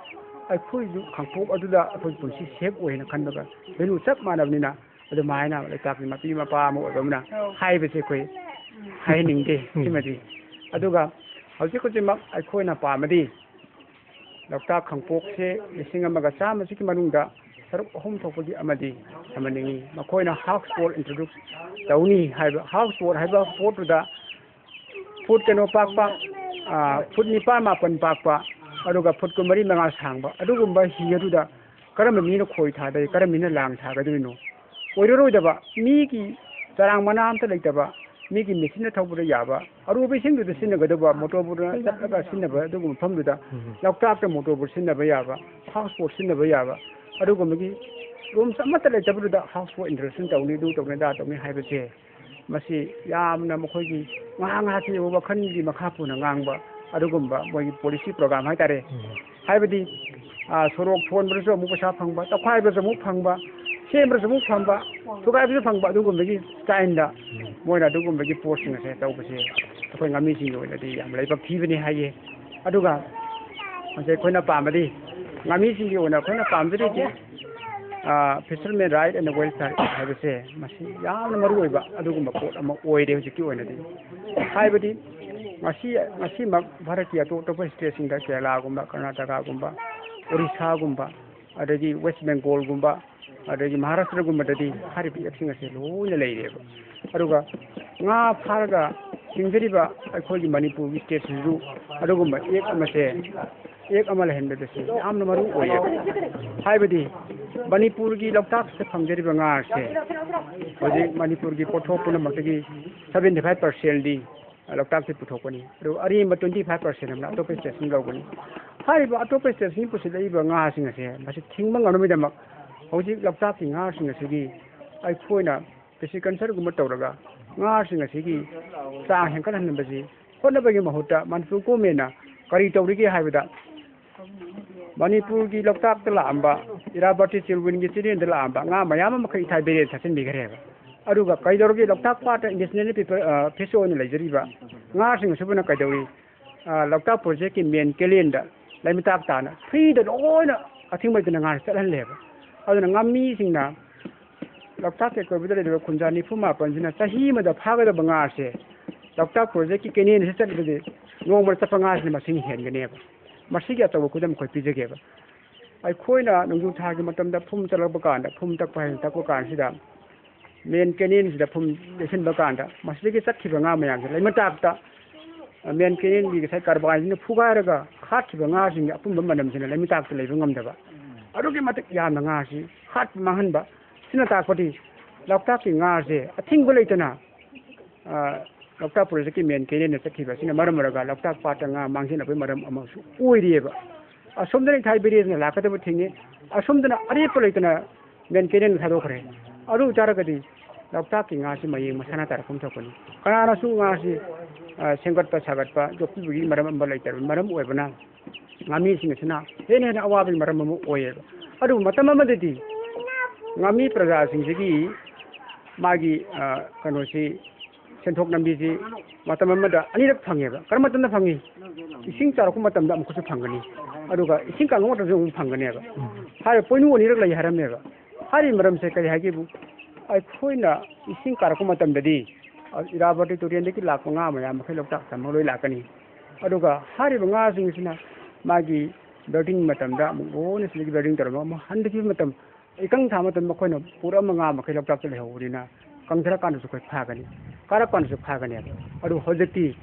ꯑꯩꯈꯣꯏꯁꯨ ꯈꯥꯡꯄꯣꯛ ꯑꯗꯨꯗ ꯑꯩꯈꯣꯏ ꯄꯨꯟꯁꯤ safe ꯑꯣꯏ ꯍꯥꯏꯅ ꯈꯟꯕꯒ value ꯆꯞ ꯃꯥꯟꯅꯕꯅꯤꯅ, ꯑꯗꯨꯃꯥꯏꯅ ꯂꯩꯄꯥꯛꯀꯤ ꯃꯄꯤ ꯃꯄꯥ ꯑꯃ ꯑꯣꯏꯕ ꯑꯃꯅ ꯍꯥꯏꯕꯁꯦ ꯑꯩꯈꯣꯏ ꯍꯥꯏꯍꯟꯅꯤꯡꯗꯦ꯫ ꯎꯝ꯫ ꯁꯤꯃꯗꯤ꯫ ꯑꯗꯨꯒ ꯍꯧꯖꯤꯛ ꯍꯧꯖꯤꯛꯃꯛ ꯑꯩꯈꯣꯏꯅ ꯄꯥꯝꯃꯗꯤ ꯂꯣꯛꯇꯥꯛ ꯈꯥꯡꯄꯣꯛꯁꯦ ꯂꯤꯁꯤꯡ ꯑꯃꯒ ꯆꯥꯝꯃꯁꯤꯒꯤ ꯃꯅꯨꯡꯗ ꯁꯔꯨꯛ ꯑꯍꯨꯝ ꯊꯣꯛꯄꯒꯤ ꯑꯃꯗꯤ ꯊꯝꯍꯟꯅꯤꯡꯉꯤ꯫ ꯃꯈꯣꯏꯅ house boat introduce ꯇꯧꯅꯤ ꯍꯥꯏꯕ, house boat ꯍꯥꯏꯕ ꯄꯣꯠꯇꯨꯗ ꯐꯨꯠ ꯀꯩꯅꯣ ꯄꯥꯛꯄ, ꯑ, ꯐꯨꯠ ꯅꯤꯄꯥꯟ ꯃꯥꯄꯟ ꯄꯥꯛꯄ, ꯑꯗꯨꯒ ꯐꯨꯠ ꯀꯨꯟꯃꯔꯤ ꯃꯉꯥ ꯁꯥꯡꯕ, ꯑꯗꯨꯒꯨꯝꯕ ꯍꯤ ꯑꯗꯨꯗ ꯀꯔꯝꯕ ꯃꯤꯅ ꯈꯣꯏ ꯊꯥꯗꯣꯏ, ꯀꯔꯝꯕ ꯃꯤꯅ ꯂꯥꯡ ꯁꯥꯒꯗꯣꯏꯅꯣ? ꯑꯣꯏꯔꯔꯣꯏꯗꯕ, ꯃꯤꯒꯤ ꯆꯔꯥꯡ ꯃꯅꯥ ꯑꯝꯇ ꯂꯩꯇꯕ, ꯃꯤꯒꯤ ꯃꯦꯆꯤꯟꯅ ꯊꯧꯕꯗ ꯌꯥꯕ, ꯑꯔꯨꯕ ꯏꯁꯤꯡꯗꯨꯗ ꯁꯤꯖꯤꯟꯅꯒꯗꯕ, ꯃꯣꯇꯣꯔ ꯕꯣꯠꯅ ꯆꯠꯂꯒ ꯁꯤꯖꯤꯟꯅꯕ ꯑꯗꯨꯒꯨꯝꯕ ꯃꯐꯝꯗꯨꯗ, ꯎꯝ꯫ ꯂꯣꯛꯇꯥꯛꯇ ꯃꯣꯇꯣꯔ ꯕꯣꯠ ꯁꯤꯖꯤꯟꯅꯕ ꯌꯥꯕ, ꯍꯥꯎꯁ ꯕꯣꯠ ꯁꯤꯖꯤꯟꯅꯕ ꯌꯥꯕ, ꯑꯗꯨꯒꯨꯝꯕꯒꯤ ꯔꯨꯝꯁ ꯑꯃꯠꯇ ꯂꯩꯇꯕꯗꯨꯗ ꯍꯥꯎꯁ ꯕꯣꯠ introduction ꯇꯧꯅꯤ, ꯑꯗꯨ ꯇꯧꯅꯤ, ꯑꯗꯥ ꯇꯧꯅꯤ ꯍꯥꯏꯕꯁꯦ, ꯃꯁꯤ ꯌꯥꯝꯅ ꯃꯈꯣꯏꯒꯤ ꯉꯥꯏꯍꯥꯛ ꯉꯥꯏꯍꯥꯛꯀꯤ ꯑꯣꯏꯕ ꯋꯥꯈꯜꯒꯤ ꯃꯈꯥ ꯄꯣꯟꯅ ꯉꯥꯡꯕ ꯑꯗꯨꯒꯨꯝꯕ ꯃꯣꯏꯒꯤ policy program ꯍꯥꯏꯇꯥꯔꯦ꯫ ꯎꯝ꯫ ꯍꯥꯏꯕꯗꯤ, ꯑ, ꯁꯣꯔꯣꯛ ꯊꯣꯟꯕꯗꯁꯨ ꯑꯃꯨꯛ ꯄꯩꯁꯥ ꯐꯪꯕ, ꯇꯧꯈꯥꯏꯕꯗꯁꯨ ꯑꯃꯨꯛ ꯐꯪꯕ, ꯁꯦꯝꯕꯗꯁꯨ ꯑꯃꯨꯛ ꯐꯪꯕ, ꯊꯨꯒꯥꯏꯕꯁꯨ ꯐꯪꯕ, ꯑꯗꯨꯒꯨꯝꯕꯒꯤ ꯁ꯭ꯇꯥꯏꯜꯗ ꯎꯝ꯫ ꯃꯣꯏꯅ ꯑꯗꯨꯒꯨꯝꯕꯒꯤ ꯄꯣꯠꯁꯤꯡ ꯑꯁꯦ ꯇꯧꯕꯁꯦ ꯑꯩꯈꯣꯏ ꯉꯥꯃꯤꯁꯤꯡꯒꯤ ꯑꯣꯏꯅꯗꯤ ꯌꯥꯝ ꯂꯥꯏꯕꯛ ꯊꯤꯕꯅꯤ ꯍꯥꯏꯌꯦ꯫ ꯑꯗꯨꯒ ꯍꯧꯖꯤꯛ ꯑꯩꯈꯣꯏꯅ ꯄꯥꯝꯕꯗꯤ, ꯉꯥꯃꯤꯁꯤꯡꯒꯤ ꯑꯣꯏꯅ ꯑꯩꯈꯣꯏꯅ ꯄꯥꯝꯖꯔꯤꯗꯤ, ꯑ, fisherman right and welfare ꯍꯥꯏꯕꯁꯦ ꯃꯁꯤ ꯌꯥꯝꯅ ꯃꯔꯨ ꯑꯣꯏꯕ ꯑꯗꯨꯒꯨꯝꯕ ꯄꯣꯠ ꯑꯃ ꯑꯣꯏꯔꯦ ꯍꯧꯖꯤꯛꯀꯤ ꯑꯣꯏꯅꯗꯤ꯫ ꯍꯥꯏꯕꯗꯤ ꯉꯁꯤ, ꯉꯁꯤꯃꯛ ꯚꯥꯔꯠꯀꯤ ꯑꯇꯣꯞ ꯑꯇꯣꯞꯄ ꯁ꯭ꯇꯦꯠꯁꯤꯡꯗ, ꯀꯦꯔꯂꯥꯒꯨꯝꯕ, ꯀꯔꯅꯥꯇꯀꯥꯒꯨꯝꯕ, ꯑꯣꯔꯤꯁꯥꯒꯨꯝꯕ, ꯑꯗꯒꯤ ꯋꯦꯁ ꯕꯦꯡꯒꯣꯜꯒꯨꯝꯕ, ꯑꯗꯒꯤ ꯃꯍꯥꯔꯥꯁꯇ꯭ꯔꯒꯨꯝꯕꯗꯗꯤ ꯍꯥꯏꯔꯤꯕ ꯑꯦꯞꯁꯤꯡ ꯑꯁꯦ ꯂꯣꯏꯅ ꯂꯩꯔꯦꯕ꯫ ꯑꯗꯨꯒ ꯉꯥ ꯐꯥꯔꯒ ꯍꯤꯡꯖꯔꯤꯕ ꯑꯩꯈꯣꯏꯒꯤ ꯃꯅꯤꯄꯨꯔꯒꯤ ꯁ꯭ꯇꯦꯠꯁꯤꯡꯁꯨ ꯑꯗꯨꯒꯨꯝꯕ ꯑꯦꯞ ꯑꯃꯁꯦ, ꯑꯦꯞ ꯑꯃ ꯂꯩꯍꯟꯕꯗꯁꯨ ꯌꯥꯝꯅ ꯃꯔꯨ ꯑꯣꯏꯌꯦꯕ꯫ ꯍꯥꯏꯕꯗꯤ ꯃꯅꯤꯄꯨꯔꯒꯤ ꯂꯣꯛꯇꯥꯛꯁꯤꯗ ꯐꯪꯖꯔꯤꯕ ꯉꯥ ꯑꯁꯦ ꯍꯧꯖꯤꯛ ꯃꯅꯤꯄꯨꯔꯒꯤ ꯄꯣꯠꯊꯣꯛ ꯄꯨꯝꯅꯃꯛꯇꯒꯤ seventy five percentꯗꯤ ꯂꯣꯛꯇꯥꯛꯇ ꯄꯨꯊꯣꯛꯄꯅꯤ꯫ ꯑꯗꯨꯒ ꯑꯔꯦꯝꯕ twenty five percent ꯑꯃꯅ ꯑꯇꯣꯞꯄ ꯁ꯭ꯇꯦꯠꯁꯤꯡ ꯂꯧꯒꯅꯤ꯫ ꯍꯥꯏꯔꯤꯕ ꯑꯇꯣꯞꯄ ꯁ꯭ꯇꯦꯠꯁꯤꯡ ꯄꯨꯁꯤꯜꯂꯛꯏꯕ ꯉꯥꯁꯤꯡ ꯑꯁꯦ ꯃꯁꯤ ꯊꯤꯡꯕ ꯉꯝꯅꯕꯒꯤꯗꯃꯛ ꯍꯧꯖꯤꯛ ꯂꯣꯛꯇꯥꯛꯀꯤ ꯉꯥꯁꯤꯡ ꯑꯁꯤꯒꯤ ꯑꯩꯈꯣꯏꯅ ꯄꯤꯁꯤꯀꯜꯆꯔꯒꯨꯝꯕ ꯇꯧꯔꯒ ꯉꯥꯁꯤꯡ ꯑꯁꯤꯒꯤ ꯆꯥꯡ ꯍꯦꯟꯒꯠꯍꯟꯕꯁꯤ ꯍꯣꯠꯅꯕꯒꯤ ꯃꯍꯨꯠꯇ ꯃꯅꯤꯄꯨꯔ ꯒꯣꯔꯃꯦꯟꯅ ꯀꯔꯤ ꯇꯧꯔꯤꯒꯦ ꯍꯥꯏꯕꯗ, ꯃꯅꯤꯄꯨꯔꯒꯤ ꯂꯣꯛꯇꯥꯛꯇ ꯂꯥꯛꯑꯝꯕ, ꯏꯔꯥꯕꯇꯤ ꯆꯤꯜꯋꯤꯟꯒꯤ ꯇꯨꯔꯦꯟꯗ ꯂꯥꯛꯑꯝꯕ ꯉꯥ ꯃꯌꯥꯝ ꯑꯃꯈꯛ ꯏꯊꯥ ꯕꯦꯔꯦꯟ ꯊꯥꯠꯆꯤꯟꯕꯤꯈ꯭ꯔꯦꯕ꯫ ꯑꯗꯨꯒ ꯀꯩꯗꯧꯔꯒꯦ, ꯂꯣꯛꯇꯥꯛ ꯄꯥꯠꯇ ꯏꯟꯗꯁꯅꯦꯜ ꯄꯤꯄꯜ, ꯑ, ꯐꯤꯁ ꯑꯣꯏꯅ ꯂꯩꯖꯔꯤꯕ ꯉꯥꯁꯤꯡ ꯑꯁꯤꯕꯨꯅ ꯀꯩꯗꯧꯔꯤ? ꯑ, ꯂꯣꯛꯇꯥꯛ ꯄ꯭ꯔꯣꯖꯦꯛꯀꯤ ꯃꯦꯟ ꯀꯦꯂꯦꯟꯗ ꯂꯩꯃꯇꯥꯛ ꯇꯥꯅ ꯐ꯭ꯔꯤꯗ ꯂꯣꯏꯅ ꯑꯊꯤꯡꯕ ꯂꯩꯇꯅ ꯉꯥꯁꯤ ꯆꯠꯍꯜꯂꯦꯕ꯫ ꯑꯗꯨꯅ ꯉꯥꯃꯤꯁꯤꯡꯅ ꯂꯣꯛꯇꯥꯛꯀꯤ ꯑꯀꯣꯏꯕꯗ ꯂꯩꯔꯤꯕ ꯈꯨꯟꯖꯥ ꯅꯤꯐꯨ ꯃꯥꯄꯟꯁꯤꯅ ꯆꯍꯤ ꯑꯃꯗ ꯐꯥꯒꯗꯕ ꯉꯥꯁꯦ ꯂꯣꯛꯇꯥꯛ ꯄ꯭ꯔꯣꯖꯦꯛꯀꯤ ꯀꯦꯅꯦꯜꯁꯤ ꯆꯠꯂꯒꯗꯤ ꯅꯣꯡꯃꯗ ꯆꯠꯄ ꯉꯥꯁꯤꯅ ꯃꯁꯤꯡ ꯍꯦꯟꯒꯅꯦꯕ꯫ ꯃꯁꯤꯒꯤ ꯑꯆꯧꯕ ꯈꯨꯗꯝ ꯑꯩꯈꯣꯏ ꯄꯤꯖꯒꯦꯕ꯫ ꯑꯩꯈꯣꯏꯅ ꯅꯣꯡꯖꯨ ꯊꯥꯒꯤ ꯃꯇꯝꯗ ꯐꯨꯝ ꯆꯠꯂꯛꯄ ꯀꯥꯟꯗ, ꯐꯨꯝ ꯇꯛꯄ ꯍꯥꯏꯅ ꯇꯛꯄ ꯀꯥꯟꯁꯤꯗ, ꯃꯦꯟ ꯀꯦꯅꯦꯜꯁꯤꯗ ꯐꯨꯝ ꯌꯩꯁꯤꯟꯕ ꯀꯥꯟꯗ ꯃꯁꯤꯗꯒꯤ ꯆꯠꯈꯤꯕ ꯉꯥ ꯃꯌꯥꯝꯁꯦ ꯂꯩꯃꯇꯥꯛꯇ, ꯃꯦꯟ ꯀꯦꯅꯦꯜꯒꯤ ꯉꯁꯥꯏ ꯀꯔꯕꯥꯏꯁꯤꯅ ꯐꯨꯒꯥꯏꯔꯒ ꯍꯥꯠꯈꯤꯕ ꯉꯥꯁꯤꯡꯒꯤ ꯑꯄꯨꯝꯕ ꯃꯅꯝꯁꯤꯅ ꯂꯩꯃꯇꯥꯛꯇ ꯂꯩꯕ ꯉꯝꯗꯕ, ꯑꯗꯨꯛꯀꯤ ꯃꯇꯤꯛ ꯌꯥꯝꯅ ꯉꯥꯁꯤ ꯍꯥꯠꯄ ꯃꯥꯡꯍꯟꯕ꯫ ꯁꯤꯅ ꯇꯥꯛꯄꯗꯤ ꯂꯣꯛꯇꯥꯛꯀꯤ ꯉꯥꯁꯦ ꯑꯊꯤꯡꯕ ꯂꯩꯇꯅ, ꯑ, ꯂꯣꯛꯇꯥꯛ ꯄ꯭ꯔꯣꯖꯦꯛꯀꯤ ꯃꯦꯟ ꯀꯦꯅꯦꯜꯅ ꯆꯠꯈꯤꯕ ꯑꯁꯤꯅ ꯃꯔꯝ ꯑꯣꯏꯔꯒ ꯂꯣꯛꯇꯥꯛ ꯄꯥꯠꯇ ꯉꯥ ꯃꯥꯡꯁꯤꯜꯂꯛꯄꯒꯤ ꯃꯔꯝ ꯑꯃꯁꯨ ꯑꯣꯏꯔꯤꯑꯕ꯫ ꯑꯁꯣꯝꯗꯅ ꯏꯊꯥꯏ ꯕꯤꯔꯦꯟꯅ ꯂꯥꯛꯀꯗꯕ ꯊꯤꯡꯉꯤ, ꯑꯁꯣꯝꯗꯅ ꯑꯔꯦꯞꯄ ꯂꯩꯇꯅ ꯃꯦꯟ ꯀꯦꯅꯦꯜ ꯊꯥꯗꯣꯛꯈ꯭ꯔꯦ꯫ ꯑꯗꯨ ꯑꯣꯏꯇꯥꯔꯒꯗꯤ ꯂꯣꯛꯇꯥꯛꯀꯤ ꯉꯥꯁꯤ ꯃꯌꯦꯡ ꯃꯁꯥꯅ ꯇꯥꯔꯛꯐꯝ ꯊꯣꯛꯀꯅꯤ꯫ ꯀꯅꯥꯅꯁꯨ ꯉꯥꯁꯤ, ꯑ, ꯁꯦꯝꯒꯠꯄ ꯁꯥꯒꯠꯄ ꯌꯣꯛꯄꯤꯕꯒꯤ ꯃꯔꯝ ꯑꯃ ꯂꯩꯇꯕ ꯃꯔꯝ ꯑꯣꯏꯕꯅ ꯉꯥꯃꯤꯁꯤꯡ ꯑꯁꯤꯅ ꯍꯦꯟꯅ ꯍꯦꯟꯅ ꯑꯋꯥꯕꯒꯤ ꯃꯔꯝ ꯑꯃ ꯑꯣꯏꯌꯦꯕ꯫ ꯑꯗꯨꯕꯨ ꯃꯇꯝ ꯑꯃꯗꯗꯤ ꯉꯥꯃꯤ ꯄ꯭ꯔꯖꯥꯁꯤꯡꯁꯤꯒꯤ ꯃꯥꯒꯤ, ꯑ, ꯀꯩꯅꯣꯁꯤ, ꯁꯦꯟꯊꯣꯛ ꯂꯝꯕꯤꯁꯤ ꯃꯇꯝ ꯑꯃꯗ ꯑꯅꯤꯔꯛ ꯐꯪꯉꯦꯕ꯫ ꯀꯔꯝꯕ ꯃꯇꯝꯗ ꯐꯪꯉꯤ? ꯏꯁꯤꯡ ꯆꯥꯎꯔꯛꯄ ꯃꯇꯝꯗ ꯑꯃꯨꯛꯀꯁꯨ ꯐꯪꯒꯅꯤ, ꯑꯗꯨꯒ ꯏꯁꯤꯡ ꯀꯪꯉꯛꯄ ꯃꯇꯝꯗꯁꯨ ꯑꯃꯨꯛ ꯐꯪꯒꯅꯦꯕ꯫ ꯍꯥꯏꯔꯤꯕ ꯄꯣꯏꯅꯨ ꯑꯅꯤꯔꯛ ꯂꯩ ꯍꯥꯏꯔꯝꯃꯦꯕ꯫ ꯍꯥꯏꯔꯤꯕ ꯃꯔꯝꯁꯦ ꯀꯔꯤ ꯍꯥꯏꯒꯦꯕꯨ, ꯑꯩꯈꯣꯏꯅ ꯏꯁꯤꯡ ꯀꯥꯔꯛꯄ ꯃꯇꯝꯗꯗꯤ, ꯑ, ꯏꯔꯥꯕꯇꯤ ꯇꯨꯔꯦꯟꯗꯒꯤ ꯂꯥꯛꯄ ꯉꯥ ꯃꯌꯥꯝ ꯃꯈꯩ ꯂꯣꯛꯇꯥꯛ ꯇꯝꯃꯒ ꯂꯣꯏ ꯂꯥꯛꯀꯅꯤ꯫ ꯑꯗꯨꯒ ꯍꯥꯏꯔꯤꯕ ꯉꯥꯁꯤꯡꯁꯤꯅ ꯃꯥꯒꯤ ꯕ꯭ꯔꯤꯗꯤꯡ ꯃꯇꯝꯗ ꯑꯃꯨꯛ ꯂꯣꯏꯅ ꯁꯤꯗꯒꯤ ꯕ꯭ꯔꯤꯗꯤꯡ ꯇꯧꯔꯒ ꯑꯃꯨꯛ ꯍꯟꯊꯈꯤꯕ ꯃꯇꯝ, ꯏꯀꯪ ꯊꯥ ꯃꯇꯝꯗ ꯃꯈꯣꯏꯅ ꯄꯨꯔꯛꯑꯝꯕ ꯉꯥ ꯃꯈꯩ ꯂꯣꯛꯇꯥꯛꯇ ꯂꯩꯍꯧꯕꯅꯤꯅ ꯀꯪꯊꯔꯀꯥꯟꯗꯁꯨ ꯑꯩꯈꯣꯏ ꯐꯥꯒꯅꯤ, ꯀꯥꯔꯛꯀꯥꯟꯗꯁꯨ ꯐꯥꯒꯅꯦꯕ꯫ ꯑꯗꯨ ꯍꯧꯖꯤꯛꯇꯤ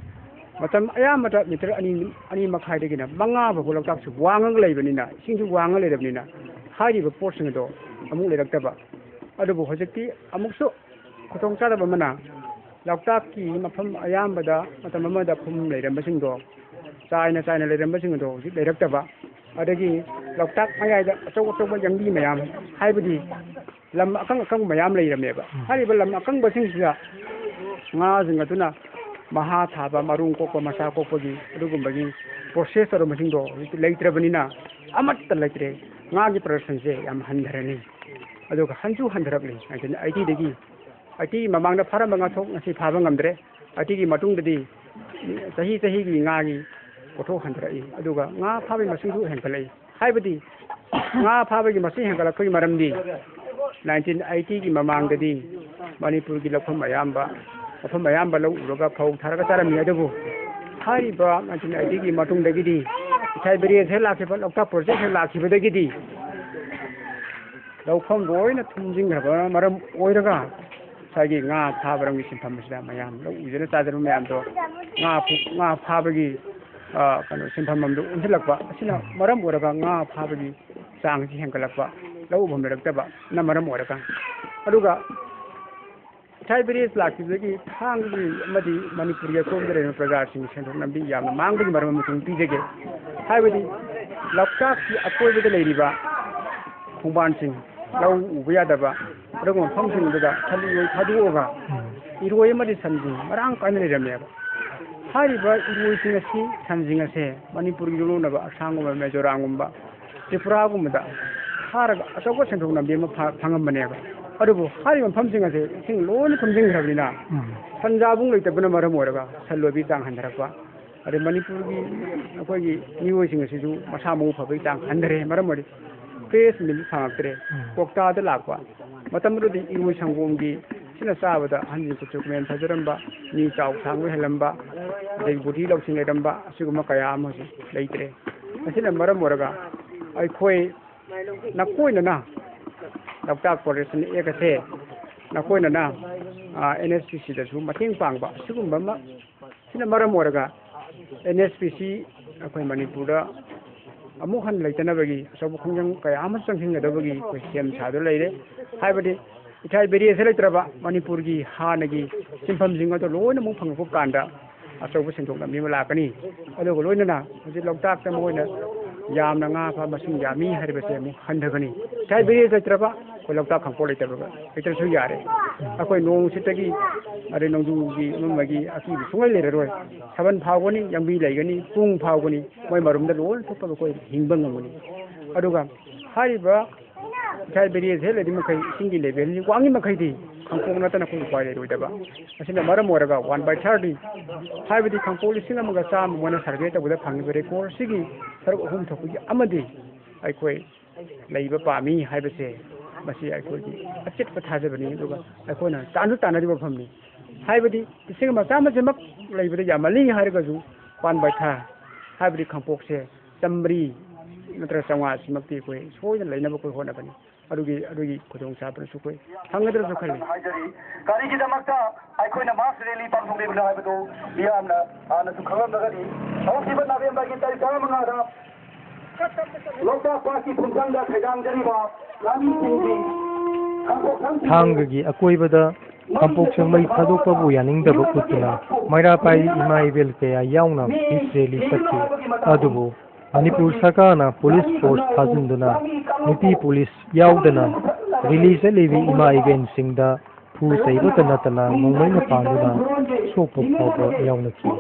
ꯃꯇꯝ ꯑꯌꯥꯝꯕꯗ ꯃꯤꯇꯔ ꯑꯅꯤ, ꯑꯅꯤ ꯃꯈꯥꯏꯗꯒꯤꯅ ꯃꯉꯥ ꯐꯥꯎꯕ ꯂꯣꯛꯇꯥꯛꯁꯤ ꯋꯥꯡꯉꯒ ꯂꯩꯕꯅꯤꯅ, ꯏꯁꯤꯡꯁꯨ ꯋꯥꯡꯉ ꯂꯩꯔꯕꯅꯤꯅ ꯍꯥꯏꯔꯤꯕ ꯄꯣꯠꯁꯤꯡ ꯑꯗꯣ ꯑꯃꯨꯛ ꯂꯩꯔꯛꯇꯕ꯫ ꯑꯗꯨꯕꯨ ꯍꯧꯖꯤꯛꯇꯤ ꯑꯃꯨꯛꯁꯨ ꯈꯨꯗꯣꯡꯆꯥꯗꯕ ꯑꯃꯅ ꯂꯣꯛꯇꯥꯛꯀꯤ ꯃꯐꯝ ꯑꯌꯥꯝꯕꯗ ꯃꯇꯝ ꯑꯃꯗ ꯐꯨꯝ ꯂꯩꯔꯝꯕꯁꯤꯡꯗꯣ, ꯆꯥꯏꯅ ꯆꯥꯏꯅ ꯂꯩꯔꯝꯕꯁꯤꯡ ꯑꯗꯣ ꯍꯧꯖꯤꯛ ꯂꯩꯔꯛꯇꯕ, ꯑꯗꯒꯤ ꯂꯣꯛꯇꯥꯛ ꯃꯌꯥꯏꯗ ꯑꯆꯧ ꯑꯆꯧꯕ ꯌꯥꯝꯕꯤ ꯃꯌꯥꯝ, ꯍꯥꯏꯕꯗꯤ ꯂꯝ ꯑꯀꯪ ꯑꯀꯪꯕ ꯃꯌꯥꯝ ꯂꯩꯔꯝꯃꯦꯕ꯫ ꯎꯝ꯫ ꯍꯥꯏꯔꯤꯕ ꯂꯝ ꯑꯀꯪꯕꯁꯤꯡꯁꯤꯗ ꯉꯥꯁꯤꯡ ꯑꯗꯨꯅ ꯃꯍꯥ ꯊꯥꯕ, ꯃꯔꯨꯝ ꯀꯣꯛꯄ, ꯃꯆꯥ ꯀꯣꯛꯄꯒꯤ ꯑꯗꯨꯒꯨꯝꯕꯒꯤ ꯄ꯭ꯔꯣꯁꯦꯁ ꯇꯧꯔꯝꯕꯁꯤꯡꯗꯣ ꯍꯧꯖꯤꯛꯇꯤ ꯂꯩꯇ꯭ꯔꯕꯅꯤꯅ ꯑꯃꯠꯇ ꯂꯩꯇ꯭ꯔꯦ꯫ ꯉꯥꯒꯤ ꯄ꯭ꯔꯗꯛꯁꯟꯁꯦ ꯌꯥꯝ ꯍꯟꯊꯔꯅꯤ, ꯑꯗꯨꯒ ꯍꯟꯁꯨ ꯍꯟꯊꯔꯛꯂꯤ꯫ ꯅꯥꯏꯟꯇꯤꯟ ꯑꯩꯇꯤꯗꯒꯤ, ꯑꯩꯇꯤ ꯃꯃꯥꯡꯗ ꯐꯥꯔꯝꯕ ꯉꯥꯊꯣꯛ ꯉꯁꯤ ꯐꯥꯕ ꯉꯝꯗ꯭ꯔꯦ꯫ ꯑꯩꯇꯤꯒꯤ ꯃꯇꯨꯡꯗꯗꯤ ꯆꯍꯤ ꯆꯍꯤꯒꯤ ꯉꯥꯒꯤ ꯄꯣꯠꯊꯣꯛ ꯍꯟꯊꯔꯛꯏ, ꯑꯗꯨꯒ ꯉꯥ ꯐꯥꯕꯒꯤ ꯃꯁꯤꯡꯁꯨ ꯍꯦꯟꯒꯠꯂꯛꯏ꯫ ꯍꯥꯏꯕꯗꯤ ꯉꯥ ꯐꯥꯕꯒꯤ ꯃꯁꯤꯡ ꯍꯦꯟꯒꯠꯂꯛꯄꯒꯤ ꯃꯔꯝꯗꯤ ꯅꯥꯏꯟꯇꯤꯟ ꯑꯩꯠꯇꯤꯒꯤ ꯃꯃꯥꯡꯗꯗꯤ ꯃꯅꯤꯄꯨꯔꯒꯤ ꯂꯧꯐꯝ ꯑꯌꯥꯝꯕ, ꯃꯐꯝ ꯑꯌꯥꯝꯕ ꯂꯧ ꯎꯔꯒ ꯐꯧ ꯊꯥꯔꯒ ꯆꯥꯔꯝꯃꯤ꯫ ꯑꯗꯨꯕꯨ ꯍꯥꯏꯔꯤꯕ ꯅꯥꯏꯟꯇꯤꯟ ꯑꯩꯠꯇꯤꯒꯤ ꯃꯇꯨꯡꯗꯒꯤꯗꯤ ꯏꯊꯥꯏ ꯕꯦꯔꯦꯖ ꯍꯦꯛ ꯂꯥꯛꯈꯤꯕ, ꯂꯣꯛꯇꯥꯛ ꯄ꯭ꯔꯣꯖꯦꯛ ꯍꯦꯛ ꯂꯥꯛꯈꯤꯕꯗꯒꯤꯗꯤ ꯂꯧꯐꯝ ꯂꯣꯏꯅ ꯊꯨꯝꯖꯤꯟꯈ꯭ꯔꯕꯅ ꯃꯔꯝ ꯑꯣꯏꯔꯒ ꯉꯁꯥꯏꯒꯤ ꯉꯥ ꯐꯥꯕꯔꯝꯒꯤ ꯁꯤꯟꯐꯝ ꯑꯁꯤꯗ ꯃꯌꯥꯝ ꯂꯧ ꯎꯖꯅ ꯆꯥꯖꯕ ꯃꯌꯥꯝꯗꯣ ꯉꯥ ꯐꯨ-, ꯉꯥ ꯐꯥꯕꯒꯤ, ꯑ, ꯀꯩꯅꯣ, ꯁꯤꯟꯐꯝ ꯑꯃꯗ ꯑꯣꯟꯁꯤꯜꯂꯛꯄ ꯑꯁꯤꯅ ꯃꯔꯝ ꯑꯣꯏꯔꯒ ꯉꯥ ꯐꯥꯕꯒꯤ ꯆꯥꯡꯁꯤ ꯍꯦꯟꯒꯠꯂꯛꯄꯅ ꯎꯐꯝ ꯂꯩꯔꯛꯇꯕꯅ ꯃꯔꯝ ꯑꯣꯏꯔꯒ꯫ ꯑꯗꯨꯒ ꯏꯊꯥꯏ ꯕꯦꯔꯦꯖ ꯂꯥꯛꯈꯤꯕꯗꯒꯤ ꯊꯥꯡꯒꯒꯤ ꯑꯃꯗꯤ ꯃꯅꯤꯄꯨꯔꯒꯤ ꯑꯀꯣꯏꯕꯗ ꯂꯩꯔꯤꯕ ꯄ꯭ꯔꯖꯥꯁꯤꯡꯒꯤ ꯁꯦꯟꯊꯣꯛ ꯂꯝꯕꯤ ꯌꯥꯝꯅ ꯃꯥꯡꯕꯒꯤ ꯃꯔꯝ ꯑꯃꯁꯨ ꯄꯤꯖꯒꯦ꯫ ꯍꯥꯏꯕꯗꯤ ꯂꯣꯛꯇꯥꯛꯀꯤ ꯑꯀꯣꯏꯕꯗ ꯂꯩꯔꯤꯕ ꯈꯣꯡꯕꯥꯟꯁꯤꯡ, ꯂꯧ ꯎꯕ ꯌꯥꯗꯕ ꯑꯗꯨꯒꯨꯝꯕ ꯃꯐꯝꯁꯤꯡ ꯑꯗꯨꯗ ꯁꯟ ꯏꯔꯣꯏ ꯊꯥꯗꯣꯛꯑꯒ ꯏꯔꯣꯏ ꯑꯃꯗꯤ ꯁꯟꯁꯤꯡ ꯃꯔꯥꯡ ꯀꯥꯏꯅ ꯂꯩꯔꯝꯃꯦꯕ꯫ ꯍꯥꯏꯔꯤꯕ ꯏꯔꯣꯏꯁꯤꯡ ꯑꯁꯤ, ꯁꯟꯁꯤꯡ ꯑꯁꯦ ꯃꯅꯤꯄꯨꯔꯒꯤ ꯌꯣꯛꯂꯣꯟꯅꯕ ꯑꯁꯥꯝꯒꯨꯝꯕ, ꯃꯤꯖꯣꯔꯥꯝꯒꯨꯝꯕ, ꯇ꯭ꯔꯤꯄꯨꯔꯥꯒꯨꯝꯕꯗ ꯊꯥꯔꯒ ꯑꯆꯧꯕ ꯁꯦꯟꯊꯣꯛ ꯂꯝꯕꯤ ꯑꯃ ꯐ-, ꯐꯪꯉꯝꯕꯅꯦꯕ꯫ ꯑꯗꯨꯕꯨ ꯍꯥꯏꯔꯤꯕ ꯃꯐꯝꯁꯤꯡ ꯑꯁꯦ ꯏꯁꯤꯡ ꯂꯣꯏꯅ ꯊꯨꯝꯖꯤꯟꯈ꯭ꯔꯕꯅꯤꯅ ꯎꯝ꯫ ꯁꯟ ꯆꯥꯕꯨꯡ ꯂꯩꯇꯕꯅ ꯃꯔꯝ ꯑꯣꯏꯔꯒ ꯁꯟ ꯂꯣꯏꯕꯒꯤ ꯆꯥꯡ ꯍꯟꯊꯔꯛꯄ, ꯑꯗꯩ ꯃꯅꯤꯄꯨꯔꯒꯤ ꯑꯩꯈꯣꯏꯒꯤ ꯃꯤꯑꯣꯏꯁꯤꯡ ꯑꯁꯤꯁꯨ ꯃꯁꯥ ꯃꯎ ꯐꯕꯒꯤ ꯆꯥꯡ ꯍꯟꯊꯔꯦ꯫ ꯃꯔꯝ ꯑꯣꯏꯔꯗꯤ ꯐ꯭ꯔꯦꯁ ꯃꯤꯜꯛ ꯐꯪꯉꯛꯇ꯭ꯔꯦ꯫ ꯎꯝ꯫ ꯀ꯭ꯋꯥꯛꯇꯥꯗ ꯂꯥꯛꯄ ꯃꯇꯝꯗꯨꯗꯗꯤ ꯏꯔꯣꯏ ꯁꯪꯒꯣꯝꯒꯤ ꯁꯤꯅ ꯆꯥꯕꯗ ꯑꯍꯟꯁꯤꯡ ꯀꯨꯆꯨ ꯀꯨꯃꯦꯟ ꯐꯖꯔꯝꯕ, ꯃꯤ ꯆꯥꯎ ꯁꯥꯡꯕ ꯍꯦꯜꯂꯝꯕ, ꯑꯗꯩ ꯕꯨꯙꯤ ꯂꯧꯁꯤꯡ ꯂꯩꯔꯝꯕ, ꯑꯁꯤꯒꯨꯝꯕ ꯀꯌꯥ ꯑꯃꯁꯨ ꯂꯩꯇ꯭ꯔꯦ꯫ ꯑꯁꯤꯅ ꯃꯔꯝ ꯑꯣꯏꯔꯒ ꯑꯩꯈꯣꯏ ꯅꯥꯀꯣꯏꯅꯅ ꯂꯣꯛꯇꯥꯛ ꯄ꯭ꯔꯣꯇꯦꯛꯁꯟ ꯑꯦꯛ ꯑꯁꯦ ꯅꯥꯀꯣꯏꯅꯅ, ꯑ, ꯑꯦꯟ ꯑꯦꯁ ꯄꯤ ꯁꯤꯗꯁꯨ ꯃꯇꯦꯡ ꯄꯥꯡꯕ, ꯑꯁꯤꯒꯨꯝꯕ ꯑꯃ, ꯁꯤꯅ ꯃꯔꯝ ꯑꯣꯏꯔꯒ ꯑꯦꯟ ꯑꯦꯁ ꯄꯤ ꯁꯤ ꯑꯩꯈꯣꯏ ꯃꯅꯤꯄꯨꯔꯗ ꯑꯃꯨꯛ ꯍꯟꯅ ꯂꯩꯇꯅꯕꯒꯤ ꯑꯆꯧꯕ ꯈꯣꯡꯖꯪ ꯀꯌꯥ ꯑꯃ ꯆꯪꯁꯤꯟꯒꯗꯕꯒꯤ ꯑꯩꯈꯣꯏ ꯁꯦꯝ ꯁꯥꯗꯨꯅ ꯂꯩꯔꯦ꯫ ꯍꯥꯏꯕꯗꯤ ꯏꯊꯥꯏ ꯕꯦꯔꯦꯖꯁꯦ ꯂꯩꯇ꯭ꯔꯕ ꯃꯅꯤꯄꯨꯔꯒꯤ ꯍꯥꯟꯅꯒꯤ ꯁꯤꯟꯐꯝꯁꯤꯡ ꯑꯗꯨ ꯂꯣꯏꯅꯃꯛ ꯐꯪꯉꯛꯄ ꯀꯥꯟꯗ ꯑꯆꯧꯕ ꯁꯦꯟꯊꯣꯛ ꯂꯝꯕꯤ ꯑꯃ ꯂꯥꯛꯀꯅꯤ꯫ ꯑꯗꯨꯒ ꯂꯣꯏꯅꯅ ꯍꯧꯖꯤꯛ ꯂꯣꯛꯇꯥꯛꯇ ꯃꯈꯣꯏꯅ ꯌꯥꯝꯅ ꯉꯥ ꯐꯥ ꯃꯁꯤꯡ ꯌꯥꯝꯃꯤ ꯍꯥꯏꯔꯤꯕꯁꯦ ꯑꯃꯨꯛ ꯍꯟꯊꯒꯅꯤ꯫ ꯏꯊꯥꯏ ꯕꯦꯔꯦꯖ ꯂꯩꯇ꯭ꯔꯕ ꯑꯩꯈꯣꯏ ꯂꯣꯛꯇꯥꯛ ꯈꯥꯡꯄꯣꯛ ꯂꯩꯇꯕ, ꯂꯩꯇ꯭ꯔꯁꯨ ꯌꯥꯔꯦ꯫ ꯑꯩꯈꯣꯏ ꯅꯣꯡ ꯅꯨꯡꯁꯤꯠꯇꯒꯤ ꯑꯗꯩ ꯅꯣꯡꯖꯨꯒꯤ ꯑꯃꯒꯤ ꯑꯀꯤꯕ ꯁꯨꯡꯂꯩ ꯂꯩꯔꯔꯣꯏ꯫ ꯁꯥꯕꯟ ꯐꯥꯎꯒꯅꯤ, ꯌꯥꯡꯕꯤ ꯂꯩꯒꯅꯤ, ꯄꯨꯡ ꯐꯥꯎꯒꯅꯤ, ꯃꯣꯏ ꯃꯔꯨꯝꯗ ꯂꯣꯏꯅ ꯊꯣꯛꯄꯒ ꯑꯩꯈꯣꯏ ꯍꯤꯡꯕ ꯉꯝꯒꯅꯤ꯫ ꯑꯗꯨꯒ ꯍꯥꯏꯔꯤꯕ ꯏꯊꯥꯏ ꯕꯦꯔꯦꯖ ꯍꯦꯛ ꯂꯩꯔꯤ ꯃꯈꯩ ꯏꯁꯤꯡꯒꯤ ꯂꯦꯚꯦꯜꯁꯤ ꯋꯥꯡꯉꯤ ꯃꯈꯩꯗꯤ ꯈꯥꯡꯄꯣꯛ ꯅꯠꯇꯅ ꯑꯩꯈꯣꯏ ꯎꯄꯥꯏ ꯂꯩꯔꯣꯏꯗꯕ꯫ ꯑꯁꯤꯅ ꯃꯔꯝ ꯑꯣꯏꯔꯒ ꯋꯥꯟ ꯕꯥꯏ ꯊꯥꯔꯇꯤ, ꯍꯥꯏꯕꯗꯤ ꯈꯥꯡꯄꯣꯛ ꯂꯤꯁꯤꯡ ꯑꯃꯒ ꯆꯥꯝꯃ ꯃꯣꯏꯅ ꯁꯔꯚꯦ ꯇꯧꯕꯗ ꯐꯪꯉꯤꯕ ꯔꯦꯀꯣꯔꯠꯁꯤꯒꯤ ꯁꯔꯨꯛ ꯑꯍꯨꯝ ꯊꯣꯛꯄꯒꯤ ꯑꯃꯗꯤ ꯑꯩꯈꯣꯏ ꯂꯩꯕ ꯄꯥꯝꯃꯤ ꯍꯥꯏꯕꯁꯦ ꯃꯁꯤ ꯑꯩꯈꯣꯏꯒꯤ ꯑꯆꯦꯠꯄ ꯊꯥꯖꯕꯅꯤ, ꯑꯗꯨꯒ ꯑꯩꯈꯣꯏꯅ ꯇꯥꯟꯁꯨ ꯇꯥꯟꯅꯔꯤꯕ ꯃꯐꯝꯅꯤ꯫ ꯍꯥꯏꯕꯗꯤ ꯂꯤꯁꯤꯡ ꯑꯃ ꯆꯥꯝꯃꯁꯤꯃꯛ ꯂꯩꯕꯗ ꯌꯥꯝꯃꯜꯂꯤ ꯍꯥꯏꯔꯒꯁꯨ, ꯄꯥꯟ ꯕꯥꯏꯊꯥ ꯍꯥꯏꯕꯗꯤ ꯈꯥꯡꯄꯣꯛꯁꯦ ꯆꯥꯝꯃꯔꯤ ꯅꯠꯇ꯭ꯔꯒ ꯆꯥꯝꯃꯉꯥꯁꯤꯃꯛꯇꯤ ꯑꯩꯈꯣꯏ ꯁꯣꯏꯗꯅ ꯂꯩꯅꯕ ꯑꯩꯈꯣꯏ ꯍꯣꯠꯅꯕꯅꯤ꯫ ꯑꯗꯨꯒꯤ, ꯑꯗꯨꯒꯤ ꯈꯨꯗꯣꯡꯆꯥꯕꯗꯨꯁꯨ ꯑꯩꯈꯣꯏ ꯐꯪꯒꯗ꯭ꯔꯁꯨ ꯈꯜꯂꯤ꯫ ꯍꯥꯏꯖꯔꯤ꯫ ꯀꯔꯤꯒꯤꯗꯃꯛꯇ ꯑꯩꯈꯣꯏꯅ mass rally ꯄꯥꯡꯊꯣꯛꯂꯤꯕꯅꯣ ꯍꯥꯏꯕꯗꯨ ꯃꯤꯌꯥꯝꯅ ꯍꯥꯟꯅꯁꯨ ꯈꯪꯂꯝꯂꯒꯅꯤ꯫ ꯍꯧꯈꯤꯕ ꯅꯕꯦꯝꯕꯔꯒꯤ ꯇꯥꯔꯤꯛ ꯇꯔꯥꯃꯉꯥꯗ ꯂꯣꯛꯇꯥꯛ ꯄꯥꯠꯀꯤ ꯈꯨꯡꯒꯪꯗ ꯈꯩꯗꯥꯡꯖꯔꯤꯕ ꯂꯝꯕꯤꯁꯤꯡꯒꯤ ꯈꯥꯡꯄꯣꯛ ꯁꯪꯁꯤꯡ ꯊꯥꯡꯒꯒꯤ ꯑꯀꯣꯏꯕꯗ ꯈꯥꯡꯄꯣꯛꯁꯪ ꯃꯩ ꯊꯥꯗꯣꯛꯄꯕꯨ ꯌꯥꯅꯤꯡꯗꯕ ꯎꯠꯇꯨꯅ ꯃꯩꯔꯥ ꯄꯥꯏꯔꯤ ꯏꯃꯥ ꯏꯕꯦꯜ ꯀꯌꯥ ꯌꯥꯎꯅ peace rally ꯆꯠꯈꯤ꯫ ꯑꯗꯨꯕꯨ ꯃꯅꯤꯄꯨꯔ ꯁꯔꯀꯥꯔꯅ police force ꯊꯥꯖꯤꯟꯗꯨꯅ ꯅꯨꯄꯤ police ꯌꯥꯎꯗꯅ rally ꯆꯠꯂꯤꯕꯤ ꯏꯃꯥ ꯏꯕꯦꯟꯁꯤꯡꯗ ꯐꯨ ꯆꯩꯕꯇ ꯅꯠꯇꯅ ꯅꯣꯡꯃꯩꯅ ꯄꯥꯟꯗꯨꯅ ꯁꯣꯛꯄ ꯐꯥꯎꯕ ꯌꯥꯎꯅꯈꯤ꯫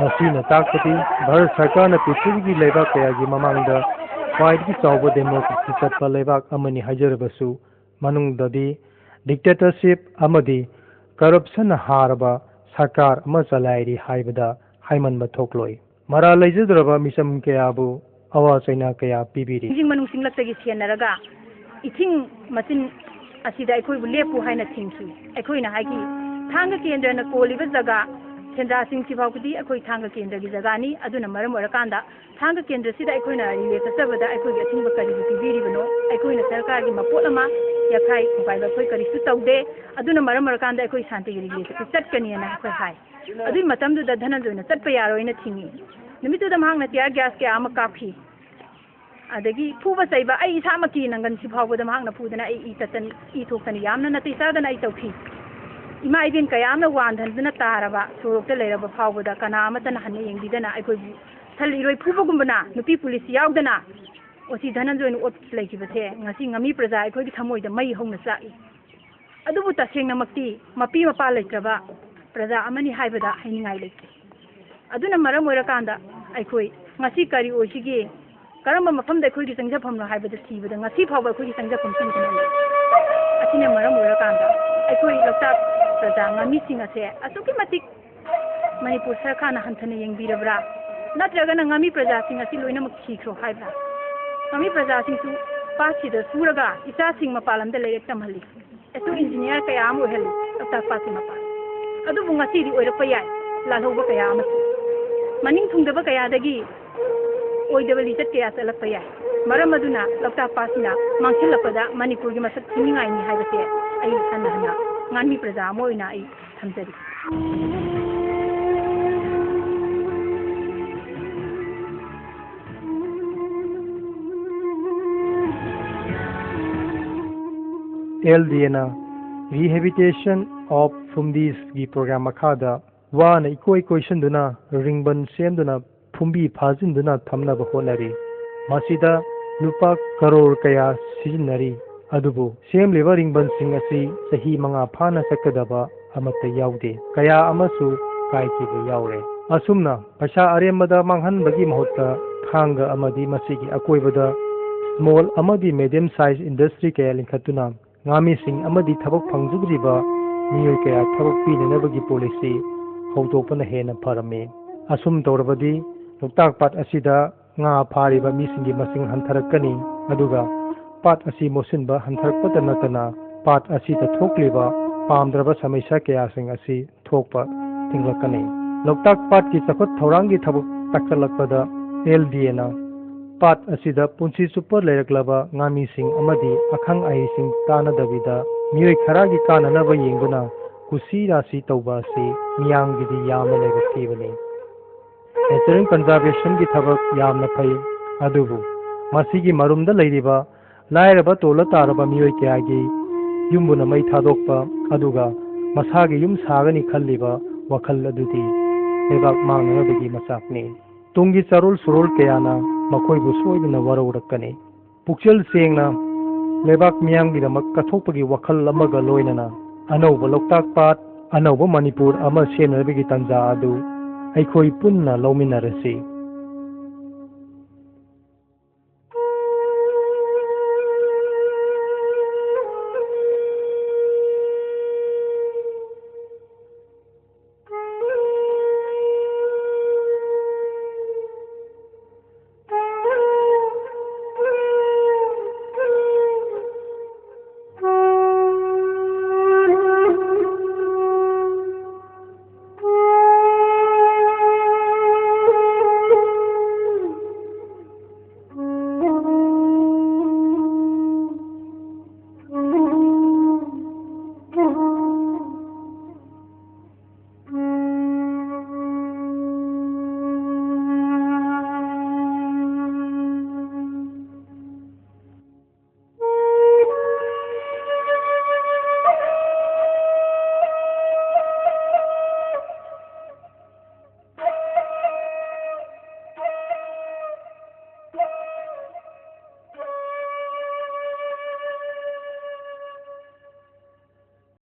ꯃꯁꯤꯅ ꯇꯥꯛꯄꯗꯤ ꯚꯥꯔꯠ ꯁꯔꯀꯥꯔꯅ ꯄ꯭ꯔꯤꯊꯤꯕꯤꯒꯤ ꯂꯩꯕꯥꯛ ꯀꯌꯥꯒꯤ ꯃꯃꯥꯡꯗ ꯈ꯭ꯋꯥꯏꯗꯒꯤ ꯆꯥꯎꯕ democracy ꯆꯠꯄ ꯂꯩꯕꯥꯛ ꯑꯃꯅꯤ ꯍꯥꯏꯖꯔꯕꯁꯨ, ꯃꯅꯨꯡꯗꯗꯤ dictatorship ꯑꯃꯗꯤ corruptionꯅ ꯍꯥꯔꯕ ꯁꯔꯀꯥꯔ ꯑꯃ ꯆꯂꯥꯏꯔꯤ ꯍꯥꯏꯕꯗ ꯍꯥꯏꯃꯟꯕ ꯊꯣꯛꯂꯣꯏ꯫ ꯃꯔꯥꯜ ꯂꯩꯖꯗ꯭ꯔꯕ ꯃꯤꯆꯝ ꯀꯌꯥꯕꯨ ꯑꯋꯥ ꯆꯩꯅꯥ ꯀꯌꯥ ꯄꯤꯕꯤꯔꯤ꯫ ꯅꯤꯡꯁꯤꯡ ꯃꯅꯨꯡ ꯁꯤꯡꯂꯛꯇꯒꯤ ꯁꯦꯟꯅꯔꯒ ꯏꯊꯤꯡ ꯃꯆꯤꯟ ꯑꯁꯤꯗ ꯑꯩꯈꯣꯏꯕꯨ ꯂꯦꯞꯄꯨ ꯍꯥꯏꯅ ꯊꯤꯡꯈꯤ꯫ ꯑꯩꯈꯣꯏꯅ ꯍꯥꯏꯈꯤ, ꯊꯥꯡꯒ ꯀꯦꯟꯗ꯭ꯔꯅ ꯀꯣꯜꯂꯤꯕ ꯖꯒꯥ ꯁꯦꯟꯗ꯭ꯔꯥ ꯆꯤꯡꯁꯤ ꯐꯥꯎꯕꯗꯤ ꯑꯩꯈꯣꯏ ꯊꯥꯡꯒ ꯀꯦꯟꯗ꯭ꯔꯒꯤ ꯖꯒꯥꯅꯤ꯫ ꯑꯗꯨꯅ ꯃꯔꯝ ꯑꯣꯏꯔꯀꯥꯟꯗ ꯊꯥꯡꯒ ꯀꯦꯟꯗ꯭ꯔꯁꯤꯗ ꯑꯩꯈꯣꯏꯅ relay ꯆꯠꯆꯕꯗ ꯑꯩꯈꯣꯏꯒꯤ ꯑꯊꯤꯡꯕ ꯀꯔꯤꯒꯤ ꯄꯤꯕꯤꯔꯤꯕꯅꯣ? ꯑꯩꯈꯣꯏꯅ ꯁꯔꯀꯥꯔꯒꯤ ꯃꯄꯣꯠ ꯑꯃ ꯌꯥꯈꯥꯏ ꯊꯨꯒꯥꯏꯕ ꯑꯩꯈꯣꯏ ꯀꯔꯤꯁꯨ ꯇꯧꯗꯦ꯫ ꯑꯗꯨꯅ ꯃꯔꯝ ꯑꯣꯏꯔꯀꯥꯟꯗ ꯑꯩꯈꯣꯏ ꯁꯥꯟꯇꯤꯒꯤ relay ꯆꯠꯀꯅꯤꯅ ꯑꯩꯈꯣꯏ ꯍꯥꯏ꯫ ꯑꯗꯨꯒꯤ ꯃꯇꯝꯗꯨꯗ ꯙꯅꯟꯖꯣꯏꯅ ꯆꯠꯄ ꯌꯥꯔꯣꯏꯅ ꯊꯤꯡꯉꯤ꯫ ꯅꯨꯃꯤꯠꯇꯨꯗ ꯃꯍꯥꯛꯅ tear gas ꯀꯌꯥ ꯑꯃ ꯀꯥꯞꯈꯤ꯫ ꯑꯗꯒꯤ ꯐꯨꯕ ꯆꯩꯕ, ꯑꯩ ꯏꯁꯥꯃꯛꯀꯤ ꯅꯪꯒꯟꯁꯤ ꯐꯥꯎꯕꯗ ꯃꯍꯥꯛꯅ ꯐꯨꯗꯅ ꯑꯩ ꯏ ꯇꯠꯇꯅ, ꯏ ꯊꯣꯛꯇꯅ ꯌꯥꯝꯅ ꯅꯥꯇꯩ ꯆꯥꯗꯅ ꯑꯩ ꯇꯧꯈꯤ꯫ ꯏꯃꯥ ꯏꯕꯦꯟ ꯀꯌꯥ ꯑꯃ ꯋꯥꯟꯊꯗꯨꯅ ꯇꯥꯔꯕ ꯁꯣꯔꯣꯛꯇ ꯂꯩꯔꯕ ꯐꯥꯎꯕꯗ ꯀꯅꯥ ꯑꯃꯠꯇꯅ ꯍꯟꯅ ꯌꯦꯡꯕꯤꯗꯅ ꯑꯩꯈꯣꯏꯕꯨ ꯁꯟ ꯏꯔꯣꯏ ꯐꯨꯕꯒꯨꯝꯕꯅ ꯅꯨꯄꯤ ꯄꯨꯂꯤꯁ ꯌꯥꯎꯗꯅ ꯑꯣ ꯁꯤ ꯙꯅꯟꯖꯣꯏꯅ ꯑꯣꯠ ꯂꯩꯈꯤꯕꯁꯦ ꯉꯁꯤ ꯉꯥꯃꯤ ꯄ꯭ꯔꯖꯥ ꯑꯩꯈꯣꯏꯒꯤ ꯊꯃꯣꯏꯗ ꯃꯩ ꯍꯧꯅ ꯆꯥꯛꯏ꯫ ꯑꯗꯨꯕꯨ ꯇꯁꯦꯡꯅꯃꯛꯇꯤ ꯃꯄꯤ ꯃꯄꯥ ꯂꯩꯇ꯭ꯔꯕ ꯄ꯭ꯔꯖꯥ ꯑꯃꯅꯤ ꯍꯥꯏꯕꯗ ꯍꯥꯏꯅꯤꯡꯉꯥꯏ ꯂꯩꯇꯦ꯫ ꯑꯗꯨꯅ ꯃꯔꯝ ꯑꯣꯏꯔꯀꯥꯟꯗ ꯑꯩꯈꯣꯏ ꯉꯁꯤ ꯀꯔꯤ ꯑꯣꯏꯁꯤꯒꯦ, ꯀꯔꯝꯕ ꯃꯐꯝꯗ ꯑꯩꯈꯣꯏꯒꯤ ꯆꯪꯖꯐꯝꯅꯣ ꯍꯥꯏꯕꯗ ꯊꯤꯕꯗ ꯉꯁꯤ ꯐꯥꯎꯕ ꯑꯩꯈꯣꯏꯒꯤ ꯆꯪꯖꯐꯝ ꯄꯤꯗꯅ ꯂꯩ꯫ ꯑꯁꯤꯅ ꯃꯔꯝ ꯑꯣꯏꯔꯀꯥꯟꯗ ꯑꯩꯈꯣꯏ ꯂꯣꯛꯇꯥꯛ ꯄ꯭ꯔꯖꯥ ꯉꯥꯃꯤꯁꯤꯡ ꯑꯁꯦ ꯑꯁꯨꯛꯀꯤ ꯃꯇꯤꯛ ꯃꯅꯤꯄꯨꯔ ꯁꯔꯀꯥꯔꯅ ꯍꯟꯊꯅ ꯌꯦꯡꯕꯤꯔꯕ꯭ꯔꯥ? ꯅꯠꯇ꯭ꯔꯒꯅ ꯉꯥꯃꯤ ꯄ꯭ꯔꯖꯥꯁꯤꯡ ꯑꯁꯤ ꯂꯣꯏꯅꯃꯛ ꯁꯤꯈ꯭ꯔꯣ ꯍꯥꯏꯕ꯭ꯔꯥ? ꯉꯥꯃꯤ ꯄ꯭ꯔꯖꯥꯁꯤꯡꯁꯨ ꯄꯥꯠꯁꯤꯗ ꯁꯨꯔꯒ ꯏꯆꯥꯁꯤꯡ ꯃꯄꯥꯟ ꯂꯝꯗ ꯂꯥꯏꯔꯤꯛ ꯇꯝꯍꯜꯂꯤ꯫ ꯑꯦꯁꯨ ꯏꯟꯖꯤꯅꯤꯌꯥꯔ ꯀꯌꯥ ꯑꯃ ꯑꯣꯏꯍꯜꯂꯤ ꯂꯣꯛꯇꯥꯛ ꯄꯥꯠꯀꯤ ꯃꯄꯥꯟ꯫ ꯑꯗꯨꯕꯨ ꯉꯁꯤꯗꯤ ꯑꯣꯏꯔꯛꯄ ꯌꯥꯏ ꯂꯥꯜꯍꯧꯕ ꯀꯌꯥ ꯑꯃꯁꯨ꯫ ꯃꯅꯤꯡ ꯊꯨꯡꯗꯕ ꯀꯌꯥꯗꯒꯤ ꯑꯣꯏꯗꯕ ꯂꯤꯆꯠ ꯀꯌꯥ ꯆꯠꯂꯛꯄ ꯌꯥꯏ꯫ ꯃꯔꯝ ꯑꯗꯨꯅ ꯂꯣꯛꯇꯥꯛ ꯄꯥꯠꯁꯤꯅ ꯃꯥꯡꯁꯤꯜꯂꯛꯄꯗ ꯃꯅꯤꯄꯨꯔꯒꯤ ꯃꯁꯛ ꯊꯤꯅꯤꯡꯉꯥꯏꯅꯤ ꯍꯥꯏꯕꯁꯦ ꯑꯩ ꯍꯟꯅ ꯍꯟꯅ ꯉꯥꯃꯤ ꯄ꯭ꯔꯖꯥ ꯑꯃ ꯑꯣꯏꯅ ꯑꯩ ꯊꯝꯖꯔꯤ꯫ ꯑꯦꯜ ꯗꯤ ꯑꯦꯅ Rehabilitation of Phumbis ꯒꯤ ꯄ꯭ꯔꯣꯒ꯭ꯔꯥꯝ ꯃꯈꯥꯗ ꯋꯥꯅ ꯏꯀꯣꯏ ꯀꯣꯏꯁꯤꯟꯗꯨꯅ ꯔꯤꯡꯕꯟ ꯁꯦꯝꯗꯨꯅ ꯐꯨꯝꯕꯤ ꯐꯥꯖꯤꯟꯗꯨꯅ ꯊꯝꯅꯕ ꯍꯣꯠꯅꯔꯤ꯫ ꯃꯁꯤꯗ ꯂꯨꯄꯥ ꯀꯔꯣꯔ ꯀꯌꯥ ꯁꯤꯖꯤꯟꯅꯔꯤ꯫ ꯑꯗꯨꯕꯨ ꯁꯦꯝꯂꯤꯕ ꯔꯤꯡꯕꯟꯁꯤꯡ ꯑꯁꯤ ꯆꯍꯤ ꯃꯉꯥ ꯐꯥꯅ ꯆꯠꯀꯗꯕ ꯑꯃꯠꯇ ꯌꯥꯎꯗꯦ꯫ ꯀꯌꯥ ꯑꯃꯁꯨ ꯀꯥꯏꯈꯤꯕ ꯌꯥꯎꯔꯦ꯫ ꯑꯁꯨꯝꯅ ꯄꯩꯁꯥ ꯑꯔꯦꯝꯕꯗ ꯃꯥꯡꯍꯟꯕꯒꯤ ꯃꯍꯨꯠꯇ ꯊꯥꯡꯒ ꯑꯃꯗꯤ ꯃꯁꯤꯒꯤ ꯑꯀꯣꯏꯕꯗ small ꯑꯃꯗꯤ medium size industry ꯀꯌꯥ ꯂꯤꯡꯈꯠꯇꯨꯅ ꯉꯥꯃꯤꯁꯤꯡ ꯑꯃꯗꯤ ꯊꯕꯛ ꯐꯪꯖꯗ꯭ꯔꯤꯕ ꯃꯤꯑꯣꯏ ꯀꯌꯥ ꯊꯕꯛ ꯄꯤꯅꯅꯕꯒꯤ policy ꯍꯧꯗꯣꯛꯄꯅ ꯍꯦꯟꯅ ꯐꯔꯝꯃꯤ꯫ ꯑꯁꯨꯝ ꯇꯧꯔꯕꯗꯤ ꯂꯣꯛꯇꯥꯛ ꯄꯥꯠ ꯑꯁꯤꯗ ꯉꯥ ꯐꯥꯔꯤꯕ ꯃꯤꯁꯤꯡꯒꯤ ꯃꯁꯤꯡ ꯍꯟꯊꯔꯛꯀꯅꯤ, ꯑꯗꯨꯒ ꯄꯥꯠ ꯑꯁꯤ ꯃꯣꯠꯁꯤꯟꯕ ꯍꯟꯊꯔꯛꯄꯇ ꯅꯠꯇꯅ ꯄꯥꯠ ꯑꯁꯤꯗ ꯊꯣꯛꯂꯤꯕ ꯄꯥꯝꯗ꯭ꯔꯕ ꯁꯃꯁ꯭ꯌꯥ ꯀꯌꯥꯁꯤꯡ ꯑꯁꯤ ꯊꯣꯛꯄ ꯊꯤꯡꯂꯛꯀꯅꯤ꯫ ꯂꯣꯛꯇꯥꯛ ꯄꯥꯠꯀꯤ ꯆꯥꯎꯈꯠ ꯊꯧꯔꯥꯡꯒꯤ ꯊꯕꯛ ꯇꯥꯛꯁꯤꯜꯂꯛꯄꯗ ꯑꯦꯜ ꯗꯤ ꯑꯦꯅ ꯄꯥꯠ ꯑꯁꯤꯗ ꯄꯨꯟꯁꯤ ꯆꯨꯞꯄ ꯂꯩꯔꯛꯂꯕ ꯉꯥꯃꯤꯁꯤꯡ ꯑꯃꯗꯤ ꯑꯈꯪ ꯑꯍꯩꯁꯤꯡ ꯇꯥꯟꯅꯗꯕꯤꯗ ꯃꯤꯑꯣꯏ ꯈꯔꯒꯤ ꯀꯥꯟꯅꯅꯕ ꯌꯦꯡꯗꯨꯅ ꯀꯨꯁꯤ ꯔꯥꯁꯤ ꯇꯧꯕ ꯑꯁꯤ ꯃꯤꯌꯥꯝꯒꯤꯗꯤ ꯌꯥꯝꯅ ꯂꯥꯏꯕꯛ ꯊꯤꯕꯅꯤ꯫ Natural conservation ꯒꯤ ꯊꯕꯛ ꯌꯥꯝꯅ ꯐꯩ, ꯑꯗꯨꯕꯨ ꯃꯁꯤꯒꯤ ꯃꯔꯨꯝꯗ ꯂꯩꯔꯤꯕ ꯂꯥꯏꯔꯕ ꯇꯣꯜꯂ ꯇꯥꯔꯕ ꯃꯤꯑꯣꯏ ꯀꯌꯥꯒꯤ ꯌꯨꯝꯕꯨꯅ ꯃꯩ ꯊꯥꯗꯣꯛꯄ, ꯑꯗꯨꯒ ꯃꯁꯥꯒꯤ ꯌꯨꯝ ꯁꯥꯒꯅꯤ ꯈꯜꯂꯤꯕ ꯋꯥꯈꯜ ꯑꯗꯨꯗꯤ ꯂꯩꯕꯥꯛ ꯃꯥꯡꯅꯅꯕꯒꯤ ꯃꯆꯥꯛꯅꯤ꯫ ꯇꯨꯡꯒꯤ ꯆꯥꯔꯣꯜ ꯁꯨꯔꯣꯜ ꯀꯌꯥꯅ ꯃꯈꯣꯏꯕꯨ ꯁꯣꯏꯗꯅ ꯋꯥꯔꯧꯔꯛꯀꯅꯤ꯫ ꯄꯨꯛꯆꯦꯜ ꯁꯦꯡꯅ ꯂꯩꯕꯥꯛ ꯃꯤꯌꯥꯝꯒꯤꯗꯃꯛ ꯀꯠꯊꯣꯛꯄꯒꯤ ꯋꯥꯈꯜ ꯑꯃꯒ ꯂꯣꯏꯅꯅ ꯑꯅꯧꯕ ꯂꯣꯛꯇꯥꯛ ꯄꯥꯠ, ꯑꯅꯧꯕ ꯃꯅꯤꯄꯨꯔ ꯑꯃ ꯁꯦꯝꯅꯕꯒꯤ ꯇꯥꯟꯖꯥ ꯑꯗꯨ ꯑꯩꯈꯣꯏ ꯄꯨꯟꯅ ꯂꯧꯃꯤꯟꯅꯔꯁꯤ꯫